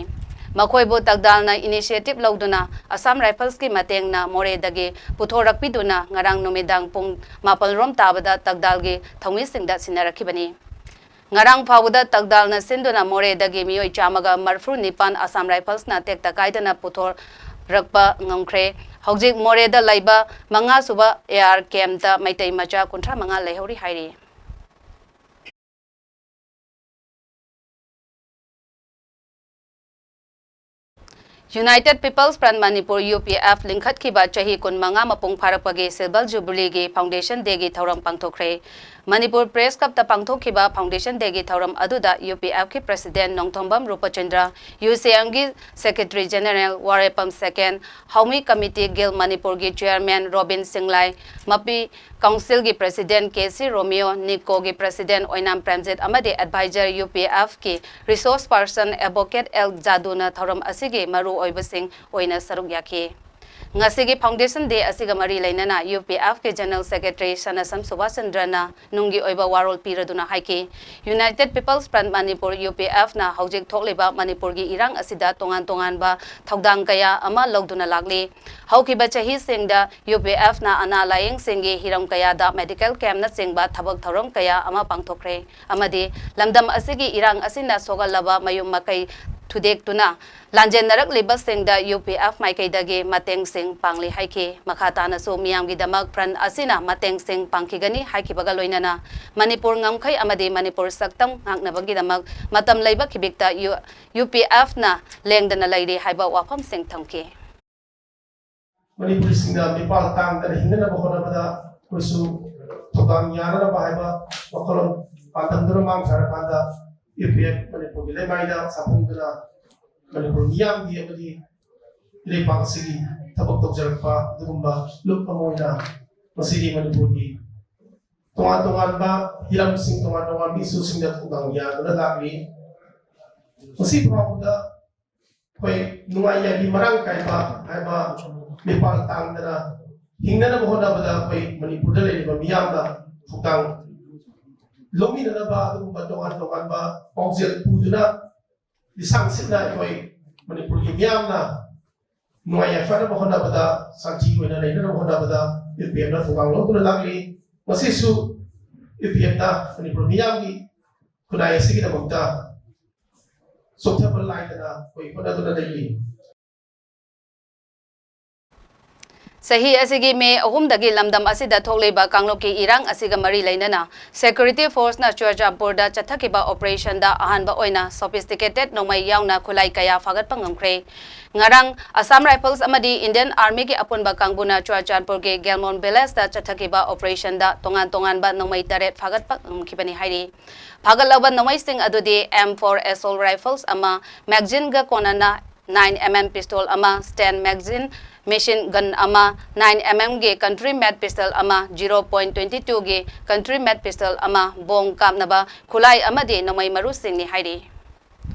ꯃꯈꯣꯏꯕꯨ ꯇꯥꯛꯗꯥꯜꯅ ꯏꯅꯤꯁꯤꯌꯦꯇꯤꯚ ꯂꯧꯗꯨꯅ ꯑꯁꯥꯝ ꯔꯥꯏꯐꯜꯁꯀꯤ ꯃꯇꯦꯡꯅ ꯃꯣꯔꯦꯗꯒꯤ ꯄꯨꯊꯣꯔꯛꯄꯤꯗꯨꯅ ꯉꯔꯥꯡ ꯅꯨꯃꯤꯗꯥꯡ ꯄꯨꯡ ꯃꯥꯄꯜ ꯔꯣꯝ ꯇꯥꯕꯗ ꯇꯥꯛꯗꯥꯜꯒꯤ ꯊꯧꯃꯤꯁꯤꯡꯗ ꯁꯤꯟꯅꯔꯛꯈꯤꯕꯅꯤ꯫ ꯉꯔꯥꯡ ꯐꯥꯎꯕꯗ ꯇꯥꯛꯗꯥꯜꯅ ꯁꯤꯟꯗꯨꯅ ꯃꯣꯔꯦꯗꯒꯤ ꯃꯤꯑꯣꯏ ꯆꯥꯝꯃꯒ ꯃꯔꯐꯨ ꯅꯤꯄꯥꯟ ꯑꯁꯥꯝ ꯔꯥꯏꯐꯜꯁꯅ ꯇꯦꯛꯇ ꯀꯥꯏꯗꯅ ꯄꯨꯊꯣꯔꯛꯄ ꯉꯝꯈ꯭ꯔꯦ꯫ ꯍꯧꯖꯤꯛ ꯃꯣꯔꯦꯗ ꯂꯩꯕ ꯃꯉꯥ ꯁꯨꯕ ꯑꯦ ꯑꯥꯔ ꯀꯦꯝꯞꯇ ꯃꯩꯇꯩ ꯃꯆꯥ ꯀꯨꯟꯊ꯭ꯔꯥ ꯃꯉꯥ ꯂꯩꯍꯧꯔꯤ ꯍꯥꯏꯔꯤ꯫ United People's Front Manipur, U P F, ꯂꯤꯡꯈꯠꯈꯤꯕ ꯆꯍꯤ ꯀꯨꯟꯃꯉꯥ ꯃꯄꯨꯡ ꯐꯥꯔꯛꯄꯒꯤ Silver Jubileeꯒꯤ Foundation Dayꯒꯤ ꯊꯧꯔꯝ ꯄꯥꯡꯊꯣꯛꯈ꯭ꯔꯦ꯫ ꯃꯅꯤꯄꯨꯔ Press Clubꯇ ꯄꯥꯡꯊꯣꯛꯈꯤꯕ Foundation Dayꯒꯤ ꯊꯧꯔꯝ ꯑꯗꯨꯗ U P Fꯀꯤ President Nongthombam ꯔꯨꯄꯆꯟꯗ꯭ꯔ, UCMꯒꯤ Secretary General Warepam ꯁꯦꯀꯦꯟ, ꯍꯥꯎꯃꯤ Committee ꯒꯤꯜ ꯃꯅꯤꯄꯨꯔꯒꯤ Chairman ꯔꯣꯕꯤꯟ ꯁꯤꯡꯂꯥꯏ, ꯃꯄꯤ Councilꯒꯤ President ꯀꯦ ꯁꯤ ꯔꯣꯃꯤꯌꯣ, NEEPCOꯒꯤ President ꯑꯣꯏꯅꯥꯝ ꯄ꯭ꯔꯦꯝꯖꯤꯠ ꯑꯃꯗꯤ Advisor U P Fꯀꯤ Resource Person Advocate ꯑꯦꯜ ꯖꯥꯗꯨꯅ ꯊꯧꯔꯝ ꯑꯁꯤꯒꯤ ꯃꯔꯨꯑꯣꯏꯕꯁꯤꯡ ꯑꯣꯏꯅ ꯁꯔꯨꯛ ꯌꯥꯈꯤ꯫ ꯉꯁꯤꯒꯤ Foundation Day ꯑꯁꯤꯒ ꯃꯔꯤ ꯂꯩꯅꯅ U P Fꯀꯤ General Secretary ꯁꯅꯥꯁꯝ ꯁꯨꯕꯥꯁꯆꯟꯗ꯭ꯔꯅ ꯅꯨꯡꯒꯤ ꯑꯣꯏꯕ ꯋꯥꯔꯣꯜ ꯄꯤꯔꯗꯨꯅ ꯍꯥꯏꯈꯤ, United People's Front Manipur, U P Fꯅ ꯍꯧꯖꯤꯛ ꯊꯣꯛꯂꯤꯕ ꯃꯅꯤꯄꯨꯔꯒꯤ ꯏꯔꯥꯡ ꯑꯁꯤꯗ ꯇꯣꯉꯥꯟ ꯇꯣꯉꯥꯟꯕ ꯊꯧꯗꯥꯡ ꯀꯌꯥ ꯑꯃ ꯂꯧꯗꯨꯅ ꯂꯥꯛꯂꯤ꯫ ꯍꯧꯈꯤꯕ ꯆꯍꯤꯁꯤꯡꯗ U P Fꯅ ꯑꯅꯥ ꯂꯥꯌꯦꯡꯁꯤꯡꯒꯤ ꯍꯤꯔꯝ ꯀꯌꯥꯗ medical campꯅꯆꯤꯡꯕ ꯊꯕꯛ ꯊꯧꯔꯝ ꯀꯌꯥ ꯑꯃ ꯄꯥꯡꯊꯣꯛꯈ꯭ꯔꯦ ꯑꯃꯗꯤ ꯂꯝꯗꯝ ꯑꯁꯤꯒꯤ ꯏꯔꯥꯡ ꯑꯁꯤꯅ ꯁꯣꯛꯍꯜꯂꯕ ꯃꯌꯨꯝ ꯃꯀꯩ ꯊꯨꯗꯦꯛꯇꯨꯅ ꯂꯥꯟꯖꯦꯟꯅꯔꯛꯂꯤꯕꯁꯤꯡꯗ U P F ꯃꯥꯏꯀꯩꯗꯒꯤ ꯃꯇꯦꯡꯁꯤꯡ ꯄꯥꯡꯂꯤ ꯍꯥꯏꯈꯤ꯫ ꯃꯈꯥ ꯇꯥꯅꯁꯨ ꯃꯤꯌꯥꯝꯒꯤꯗꯃꯛ Front ꯑꯁꯤꯅ ꯃꯇꯦꯡꯁꯤꯡ ꯄꯥꯡꯈꯤꯒꯅꯤ ꯍꯥꯏꯈꯤꯕꯒ ꯂꯣꯏꯅꯅ ꯃꯅꯤꯄꯨꯔ ꯉꯝꯈꯩ ꯑꯃꯗꯤ ꯃꯅꯤꯄꯨꯔ ꯁꯛꯇꯝ ꯉꯥꯛꯅꯕꯒꯤꯗꯃꯛ ꯃꯇꯝ ꯂꯩꯕ ꯈꯤꯕꯤꯛꯇ U-, U P Fꯅ ꯂꯦꯡꯗꯅ ꯂꯩꯔꯤ ꯍꯥꯏꯕ ꯋꯥꯐꯝꯁꯤꯡ ꯊꯝꯈꯤ꯫ ꯃꯅꯤꯄꯨꯔꯤꯁꯤꯡꯅ ꯃꯤꯄꯥꯜ ꯇꯥꯡꯗꯅ ꯍꯤꯡꯅꯅꯕ ꯍꯣꯠꯅꯕꯗ ꯑꯩꯈꯣꯏꯁꯨ ꯊꯧꯗꯥꯡ ꯌꯥꯅꯅꯕ ꯍꯥꯏꯕ ꯋꯥꯈꯜꯂꯣꯟ ꯄꯥꯟꯗꯝꯗꯨꯅ ꯃꯥꯡ ꯊꯥꯔꯀꯥꯟꯗ U P F ꯃꯅꯤꯄꯨꯔꯒꯤ ꯂꯩꯃꯥꯏꯗ ꯁꯥꯐꯣꯡꯗꯨꯅ ꯃꯅꯤꯄꯨꯔ ꯃꯤꯌꯥꯝꯒꯤ ꯑꯃꯗꯤ ꯏꯔꯩꯄꯥꯛ ꯑꯁꯤꯒꯤ ꯊꯕꯛ ꯇꯧꯖꯔꯛꯄ ꯑꯗꯨꯒꯨꯝꯕ ꯂꯨꯞ ꯑꯃ ꯑꯣꯏꯅ ꯉꯁꯤꯗꯤ ꯃꯅꯤꯄꯨꯔꯒꯤ ꯇꯣꯉꯥꯟ ꯇꯣꯉꯥꯟꯕ ꯍꯤꯔꯝꯁꯤꯡ, ꯇꯣꯉꯥꯟ ꯇꯣꯉꯥꯟꯕ issueꯁꯤꯡꯗ ꯊꯧꯗꯥꯡ ꯌꯥꯗꯨꯅ ꯂꯥꯛꯂꯤ꯫ ꯉꯁꯤ ꯐꯥꯎꯕꯗ ꯑꯩꯈꯣꯏ ꯅꯨꯡꯉꯥꯏ ꯌꯥꯏꯕꯤ ꯃꯔꯥꯡ ꯀꯥꯏꯕ ꯍꯥꯏꯕ ꯃꯤꯄꯥꯜ ꯇꯥꯡꯗꯅ ꯍꯤꯡꯅꯅꯕ ꯍꯣꯠꯅꯕꯗ ꯑꯩꯈꯣꯏ ꯃꯅꯤꯄꯨꯔꯗ ꯂꯩꯔꯤꯕ ꯃꯤꯌꯥꯝꯅ ꯊꯧꯗꯥꯡ ꯂꯧꯃꯤꯟꯅꯅꯕ ꯑꯗꯨꯒꯨꯝꯕ ꯇꯣꯉꯥꯟ ꯇꯣꯉꯥꯟꯕ ꯄꯥꯎꯖꯦꯜ ꯄꯨꯗꯨꯅ ꯂꯤꯁꯥꯡ ꯁꯤꯠꯅ ꯑꯩꯈꯣꯏ ꯃꯅꯤꯄꯨꯔꯒꯤ ꯃꯤꯌꯥꯝꯅ ꯅꯨꯡꯉꯥꯏ ꯌꯥꯏꯐꯅꯕ ꯍꯣꯠꯅꯕꯗ, ꯁꯥꯟꯇꯤ ꯑꯣꯏꯅ ꯂꯩꯅꯅꯕ ꯍꯣꯠꯅꯕꯗ U P Fꯅ ꯊꯧꯗꯥꯡ ꯂꯧꯗꯨꯅ ꯂꯥꯛꯂꯤ꯫ ꯉꯁꯤꯁꯨ U P Fꯅ ꯃꯅꯤꯄꯨꯔ ꯃꯤꯌꯥꯝꯒꯤ ꯈꯨꯟꯅꯥꯏ ꯑꯁꯤꯒꯤꯗꯃꯛꯇ ꯆꯣꯛꯊꯕ ꯂꯥꯏꯗꯅ ꯑꯩꯈꯣꯏ ꯍꯣꯠꯅꯗꯨꯅ ꯂꯩꯔꯤ꯫ ꯆꯍꯤ ꯑꯁꯤꯒꯤ ꯃꯦ ꯑꯍꯨꯝꯗꯒꯤ ꯂꯝꯗꯝ ꯑꯁꯤꯗ ꯊꯣꯛꯂꯤꯕ ꯀꯥꯡꯂꯨꯞꯀꯤ ꯏꯔꯥꯡ ꯑꯁꯤꯒ ꯃꯔꯤ ꯂꯩꯅꯅ security forceꯅ ꯆꯨꯔꯆꯥꯟꯄꯨꯔꯗ ꯆꯠꯊꯈꯤꯕ operationꯗ ꯑꯍꯥꯟꯕ ꯑꯣꯏꯅ sophisticated ꯅꯣꯡꯃꯩ ꯌꯥꯎꯅ ꯈꯨꯠꯂꯥꯏ ꯀꯌꯥ ꯐꯥꯒꯠꯄ ꯉꯝꯈ꯭ꯔꯦ꯫ ꯉꯔꯥꯡ Assam Rifles ꯑꯃꯗꯤ Indian Armyꯒꯤ ꯑꯄꯨꯟꯕ ꯀꯥꯡꯕꯨꯅ ꯆꯨꯔꯆꯥꯟꯄꯨꯔꯒꯤ ꯒꯦꯜꯃꯣꯟ villageꯇ ꯆꯠꯊꯈꯤꯕ operationꯗ ꯇꯣꯉꯥꯟ ꯇꯣꯉꯥꯟꯕ ꯅꯣꯡꯃꯩ ꯇꯔꯦꯠ ꯐꯥꯒꯠꯄ ꯉꯝꯈꯤꯕꯅꯤ ꯍꯥꯏꯔꯤ꯫ ꯐꯥꯒꯠꯂꯕ ꯅꯣꯡꯃꯩꯁꯤꯡ ꯑꯗꯨꯗꯤ M four assault rifles ꯑꯃ, magazineꯒ ꯀꯣꯟꯅꯅ nine mm pistol ꯑꯃ, Sten magazine, machine gun ꯑꯃ, nine mmꯒꯤ country made pistol ꯑꯃ, zero point twenty twoꯒꯤ country made pistol ꯑꯃ, ꯕꯣꯝ ꯀꯥꯞꯅꯕ ꯈꯨꯠꯂꯥꯏ ꯑꯃꯗꯤ ꯅꯣꯡꯃꯩ ꯃꯔꯨꯁꯤꯡꯅꯤ ꯍꯥꯏꯔꯤ꯫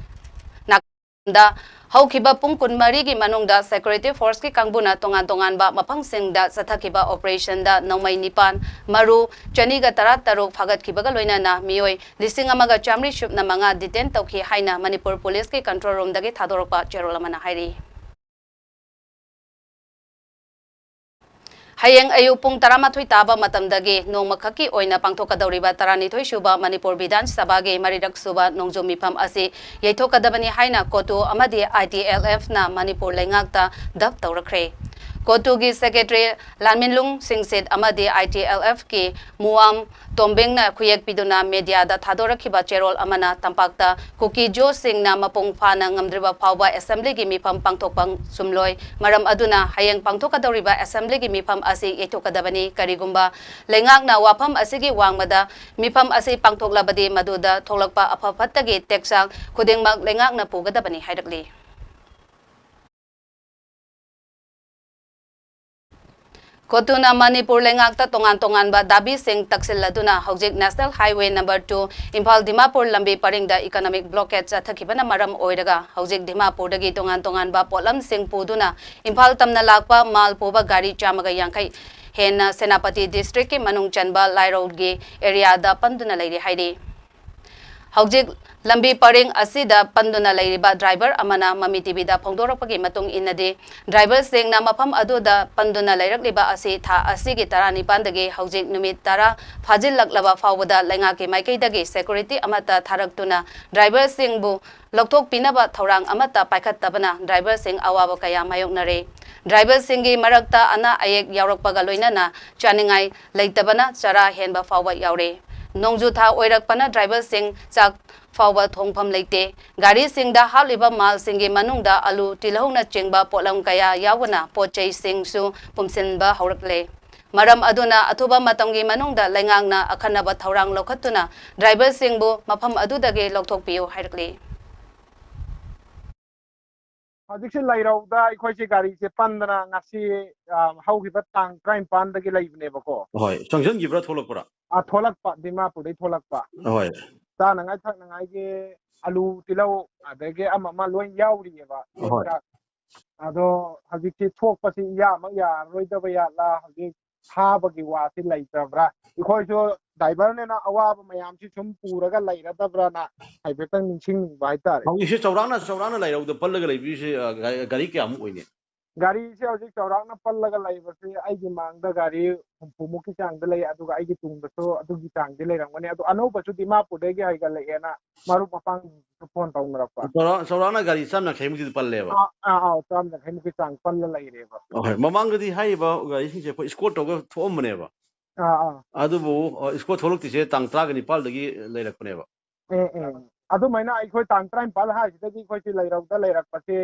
ꯅꯥꯀꯟꯗ ꯍꯧꯈꯤꯕ ꯄꯨꯡ ꯀꯨꯟꯃꯔꯤꯒꯤ ꯃꯅꯨꯡꯗ security forceꯀꯤ ꯀꯥꯡꯕꯨꯅ ꯇꯣꯉꯥꯟ ꯇꯣꯉꯥꯟꯕ ꯃꯐꯝꯁꯤꯡꯗ ꯆꯠꯊꯈꯤꯕ operationꯗ ꯅꯣꯡꯃꯩ ꯅꯤꯄꯥꯟ, ꯃꯔꯨ ꯆꯅꯤꯒ ꯇꯔꯥ ꯇꯔꯨꯛ ꯐꯥꯒꯠꯈꯤꯕꯒ ꯂꯣꯏꯅꯅ ꯃꯤꯑꯣꯏ ꯂꯤꯁꯤꯡ ꯑꯃꯒ ꯆꯥꯃꯔꯤ ꯁꯨꯞꯅ ꯃꯉꯥ detain ꯇꯧꯈꯤ ꯍꯥꯏꯅ ꯃꯅꯤꯄꯨꯔ ꯄꯨꯂꯤꯁꯀꯤ control roomꯗꯒꯤ ꯊꯥꯗꯣꯔꯛꯄ ꯆꯦꯔꯣꯜ ꯑꯃꯅ ꯍꯥꯏꯔꯤ꯫ ꯍꯌꯦꯡ ꯑꯌꯨꯛ ꯄꯨꯡ ꯇꯔꯥꯃꯥꯊꯣꯏ ꯇꯥꯕ ꯃꯇꯝꯗꯒꯤ ꯅꯣꯡꯃꯈꯛꯀꯤ ꯑꯣꯏꯅ ꯄꯥꯡꯊꯣꯛꯀꯗꯧꯔꯤꯕ ꯇꯔꯥꯅꯤꯊꯣꯏ ꯁꯨꯕ ꯃꯅꯤꯄꯨꯔ ꯕꯤꯙꯥꯟ ꯁꯚꯥꯒꯤ ꯃꯔꯤꯔꯛ ꯁꯨꯕ ꯅꯣꯡꯖꯨ ꯃꯤꯐꯝ ꯑꯁꯤ ꯌꯩꯊꯣꯛꯀꯗꯕꯅꯤ ꯍꯥꯏꯅ ꯀꯣꯇꯨ ꯑꯃꯗꯤ ITLFꯅ ꯃꯅꯤꯄꯨꯔ ꯂꯩꯉꯥꯛꯇ ꯗꯞ ꯇꯧꯔꯛꯈ꯭ꯔꯦ꯫ ꯀꯣꯇꯨꯒꯤ secretary ꯂꯥꯟꯃꯤꯟꯂꯨꯡ ꯁꯤꯡꯁꯤꯠ ꯑꯃꯗꯤ ITLFꯀꯤ ꯃꯨꯋꯥꯝ ꯇꯣꯝꯕꯤꯡꯅ ꯈꯨꯌꯦꯛ ꯄꯤꯗꯨꯅ mediaꯗ ꯊꯥꯗꯣꯔꯛꯈꯤꯕ ꯆꯦꯔꯣꯜ ꯑꯃꯅ ꯇꯝꯄꯥꯛꯇ ꯀꯨꯀꯤ ꯖꯣꯁꯤꯡꯅ ꯃꯄꯨꯡ ꯐꯥꯅ ꯉꯝꯗ꯭ꯔꯤꯕ ꯐꯥꯎꯕ assemblyꯒꯤ ꯃꯤꯐꯝ ꯄꯥꯡꯊꯣꯛꯄ ꯆꯨꯝꯂꯣꯏ꯫ ꯃꯔꯝ ꯑꯗꯨꯅ ꯍꯌꯦꯡ ꯄꯥꯡꯊꯣꯛꯀꯗꯧꯔꯤꯕ assemblyꯒꯤ ꯃꯤꯐꯝ ꯑꯁꯤ ꯌꯩꯊꯣꯛꯀꯗꯕꯅꯤ꯫ ꯀꯔꯤꯒꯨꯝꯕ ꯂꯩꯉꯥꯛꯅ ꯋꯥꯐꯝ ꯑꯁꯤꯒꯤ ꯋꯥꯡꯃꯗ ꯃꯤꯐꯝ ꯑꯁꯤ ꯄꯥꯡꯊꯣꯛꯂꯕꯗꯤ ꯃꯗꯨꯗ ꯊꯣꯛꯂꯛꯄ ꯑꯐ ꯐꯠꯇꯒꯤ ꯇꯦꯛꯆꯥꯛ ꯈꯨꯗꯤꯡꯃꯛ ꯂꯩꯉꯥꯛꯅ ꯄꯨꯒꯗꯕꯅꯤ ꯍꯥꯏꯔꯛꯂꯤ꯫ ꯀꯣꯇꯨꯅ ꯃꯅꯤꯄꯨꯔ ꯂꯩꯉꯥꯛꯇ ꯇꯣꯉꯥꯟ ꯇꯣꯉꯥꯟꯕ ꯗꯥꯕꯤꯁꯤꯡ ꯇꯛꯁꯤꯜꯂꯗꯨꯅ ꯍꯧꯖꯤꯛ National Highway number two Imphal Dimapur ꯂꯝꯕꯤ ꯄꯔꯤꯡꯗ economic blockade ꯆꯠꯊꯈꯤꯕꯅ ꯃꯔꯝ ꯑꯣꯏꯔꯒ ꯍꯧꯖꯤꯛ ꯗꯤꯃꯥꯄꯨꯔꯗꯒꯤ ꯇꯣꯉꯥꯟ ꯇꯣꯉꯥꯟꯕ ꯄꯣꯠꯂꯝꯁꯤꯡ ꯄꯨꯗꯨꯅ ꯏꯝꯐꯥꯜ ꯇꯝꯅ ꯂꯥꯛꯄ ꯃꯥꯜ ꯄꯨꯕ ꯒꯥꯔꯤ ꯆꯥꯝꯃꯒ ꯌꯥꯡꯈꯩ ꯍꯦꯟꯅ ꯁꯦꯅꯥꯄꯇꯤ districtꯀꯤ ꯃꯅꯨꯡ ꯆꯟꯕ ꯂꯥꯏꯔꯧꯒꯤ areaꯗ ꯄꯟꯗꯨꯅ ꯂꯩꯔꯤ ꯍꯥꯏꯔꯤ꯫ ꯍꯧꯖꯤꯛ ꯂꯝꯕꯤ ꯄꯔꯦꯡ ꯑꯁꯤꯗ ꯄꯟꯗꯨꯅ ꯂꯩꯔꯤꯕ ꯗ꯭ꯔꯥꯏꯚꯔ ꯑꯃꯅ ꯃꯃꯤ ꯇꯤꯚꯤꯗ ꯐꯣꯡꯗꯣꯔꯛꯄꯒꯤ ꯃꯇꯨꯡ ꯏꯟꯅꯗꯤ, ꯗ꯭ꯔꯥꯏꯚꯔꯁꯤꯡꯅ ꯃꯐꯝ ꯑꯗꯨꯗ ꯄꯟꯗꯨꯅ ꯂꯩꯔꯛꯂꯤꯕ ꯑꯁꯤ ꯊꯥ ꯑꯁꯤꯒꯤ ꯇꯔꯥꯅꯤꯄꯥꯟꯗꯒꯤ ꯍꯧꯖꯤꯛ ꯅꯨꯃꯤꯠ ꯇꯔꯥ ꯐꯥꯖꯤꯜꯂꯛꯂꯕ ꯐꯥꯎꯕꯗ ꯂꯩꯉꯥꯛꯀꯤ ꯃꯥꯏꯀꯩꯗꯒꯤ ꯁꯦꯀꯨꯔꯤꯇꯤ ꯑꯃꯠꯇ ꯊꯥꯔꯛꯇꯨꯅ ꯗ꯭ꯔꯥꯏꯚꯔꯁꯤꯡꯕꯨ ꯂꯧꯊꯣꯛꯄꯤꯅꯕ ꯊꯧꯔꯥꯡ ꯑꯃꯠꯇ ꯄꯥꯏꯈꯠꯇꯕꯅ ꯗ꯭ꯔꯥꯏꯚꯔꯁꯤꯡ ꯑꯋꯥꯕ ꯀꯌꯥ ꯃꯥꯌꯣꯛꯅꯔꯦ꯫ ꯗ꯭ꯔꯥꯏꯚꯔꯁꯤꯡꯒꯤ ꯃꯔꯛꯇ ꯑꯅꯥ ꯑꯌꯦꯛ ꯌꯥꯎꯔꯛꯄꯒ ꯂꯣꯏꯅꯅ ꯆꯥꯅꯤꯡꯉꯥꯏ ꯂꯩꯇꯕꯅ ꯆꯔꯥ ꯍꯦꯟꯕ ꯐꯥꯎꯕ ꯌꯥꯎꯔꯦ꯫ ꯅꯣꯡꯖꯨ ꯊꯥ ꯑꯣꯏꯔꯛꯄꯅ ꯗ꯭ꯔꯥꯏꯚꯔꯁꯤꯡ ꯆꯥꯛ ꯐꯥꯎꯕ ꯊꯣꯡꯐꯝ ꯂꯩꯇꯦ꯫ ꯒꯥꯔꯤꯁꯤꯡꯗ ꯍꯥꯞꯂꯤꯕ ꯃꯥꯜꯁꯤꯡꯒꯤ ꯃꯅꯨꯡꯗ ꯑꯂꯨ, ꯇꯤꯜꯍꯧꯅꯆꯤꯡꯕ ꯄꯣꯠꯂꯝ ꯀꯌꯥ ꯌꯥꯎꯕꯅ ꯄꯣꯠ ꯆꯩꯁꯤꯡꯁꯨ ꯄꯨꯝꯁꯤꯟꯕ ꯍꯧꯔꯛꯂꯦ꯫ ꯃꯔꯝ ꯑꯗꯨꯅ ꯑꯊꯨꯕ ꯃꯇꯝꯒꯤ ꯃꯅꯨꯡꯗ ꯂꯩꯉꯥꯛꯅ ꯑꯈꯟꯅꯕ ꯊꯧꯔꯥꯡ ꯂꯧꯈꯠꯇꯨꯅ ꯗ꯭ꯔꯥꯏꯚꯔꯁꯤꯡꯕꯨ ꯃꯐꯝ ꯑꯗꯨꯗꯒꯤ ꯂꯧꯊꯣꯛꯄꯤꯌꯨ ꯍꯥꯏꯔꯛꯂꯤ꯫ ꯍꯧꯖꯤꯛꯁꯦ ꯂꯩꯔꯧꯗ ꯑꯩꯈꯣꯏꯁꯦ ꯒꯥꯔꯤꯁꯦ ꯄꯟꯗꯅ ꯉꯁꯤ, ꯑ, ꯍꯧꯈꯤꯕ ꯇꯥꯡ ꯇꯔꯥꯅꯤꯄꯥꯟꯗꯒꯤ ꯂꯩꯕꯅꯦꯕꯀꯣ꯫ ꯍꯣꯏ, ꯆꯪꯁꯤꯟꯈꯤꯕ꯭ꯔꯥ ꯊꯣꯛꯂꯛꯄ꯭ꯔꯥ? ꯑ, ꯊꯣꯛꯂꯛꯄ, ꯗꯤꯃꯥꯄꯨꯔꯗꯩ ꯊꯣꯛꯂꯛꯄ꯫ ꯍꯣꯏ, ꯆꯥꯅꯉꯥꯏ ꯊꯛꯅꯉꯥꯏꯒꯤ ꯑꯂꯨ, ꯇꯤꯜꯍꯧ, ꯑꯗꯒꯤ ꯑꯃ ꯑꯃ ꯂꯣꯏ ꯌꯥꯎꯔꯤꯑꯕ꯫ ꯍꯣꯏ꯫ ꯑꯗꯣ ꯍꯧꯖꯤꯛꯇꯤ ꯊꯣꯛꯄꯁꯤ ꯏꯌꯥꯃꯛ ꯌꯥꯔꯔꯣꯏꯗꯕ ꯌꯥꯠꯂ, ꯍꯧꯖꯤꯛ ꯊꯥꯕꯒꯤ ꯋꯥꯁꯤ ꯂꯩꯇ꯭ꯔꯕ꯭ꯔꯥ? ꯑꯩꯈꯣꯏꯁꯨ ꯗ꯭ꯔꯥꯏꯚꯔꯅꯤꯅ ꯑꯋꯥꯕ ꯃꯌꯥꯝꯁꯤ ꯁꯨꯝ ꯄꯨꯔꯒ ꯂꯩꯔꯗꯕ꯭ꯔꯅ ꯍꯥꯏꯐꯦꯠꯇꯪ ꯅꯤꯡꯁꯤꯡꯅꯤꯡꯕ ꯍꯥꯏꯇꯥꯔꯦ꯫ ꯍꯧꯖꯤꯛꯁꯦ ꯆꯧꯔꯥꯛꯅ, ꯆꯧꯔꯥꯛꯅ ꯂꯩꯔꯧꯗ ꯄꯜꯂꯒ ꯂꯩꯕꯤꯔꯤꯁꯦ, ꯑ, ꯒꯥꯔꯤ, ꯒꯥꯔꯤ ꯀꯌꯥꯃꯨꯛ ꯑꯣꯏꯅꯤ? ꯒꯥꯔꯤꯁꯦ ꯍꯧꯖꯤꯛ ꯆꯧꯔꯥꯛꯅ ꯄꯜꯂꯒ ꯂꯩꯕꯁꯦ ꯑꯩꯒꯤ ꯃꯥꯡꯗ ꯒꯥꯔꯤ ꯍꯨꯝꯐꯨꯃꯨꯛꯀꯤ ꯆꯥꯡꯗ ꯂꯩ, ꯑꯗꯨꯒ ꯑꯩꯒꯤ ꯇꯨꯡꯗꯁꯨ ꯑꯗꯨꯒꯤ ꯆꯥꯡꯗꯤ ꯂꯩꯔꯝꯒꯅꯤ꯫ ꯑꯗꯣ ꯑꯅꯧꯕꯁꯨ ꯗꯤꯃꯥꯄꯨꯔꯗꯒꯤ ꯍꯥꯏꯒꯠꯂꯛꯑꯦꯅ ꯃꯔꯨꯞ ꯃꯄꯥꯡꯁꯨ ꯐꯣꯟ ꯇꯧꯅꯔꯛꯄ꯫ ꯆꯧꯔꯥ-, ꯆꯧꯔꯥꯛꯅ ꯒꯥꯔꯤ ꯆꯥꯝ ꯌꯥꯡꯈꯩꯃꯨꯛꯇꯤ ꯄꯜꯂꯦꯕ꯫ ꯑꯥ, ꯑꯥ, ꯑꯥ, ꯆꯥꯝ ꯌꯥꯡꯈꯩꯃꯨꯛꯀꯤ ꯆꯥꯡ ꯄꯜꯂ ꯂꯩꯔꯦꯕ꯫ ꯍꯣꯏ, ꯃꯃꯥꯡꯗꯗꯤ ꯍꯥꯏꯔꯤꯕ ꯒꯥꯔꯤꯁꯤꯡꯁꯦ ꯑꯩꯈꯣꯏ ꯏꯁꯀꯣꯔꯠ ꯇꯧꯔꯒ ꯊꯣꯛꯑꯝꯕꯅꯦꯕ꯫ ꯑꯥ, ꯑꯥ꯫ ꯑꯗꯨꯕꯨ, ꯑ, ꯏꯁꯀꯣꯔꯠ ꯊꯣꯛꯂꯛꯇ꯭ꯔꯤꯁꯦ ꯇꯥꯡ ꯇꯔꯥꯒ ꯅꯤꯄꯥꯜꯗꯒꯤ ꯂꯩꯔꯛꯄꯅꯦꯕ꯫ ꯎꯝ, ꯎꯝ꯫ ꯑꯗꯨꯃꯥꯏꯅ ꯑꯩꯈꯣꯏ ꯇꯥꯡ ꯇꯔꯥꯅꯤꯄꯥꯜ ꯍꯥꯏꯁꯤꯗꯒꯤ ꯑꯩꯈꯣꯏꯁꯤ ꯂꯩꯔꯧꯗ ꯂꯩꯔꯛꯄꯁꯤ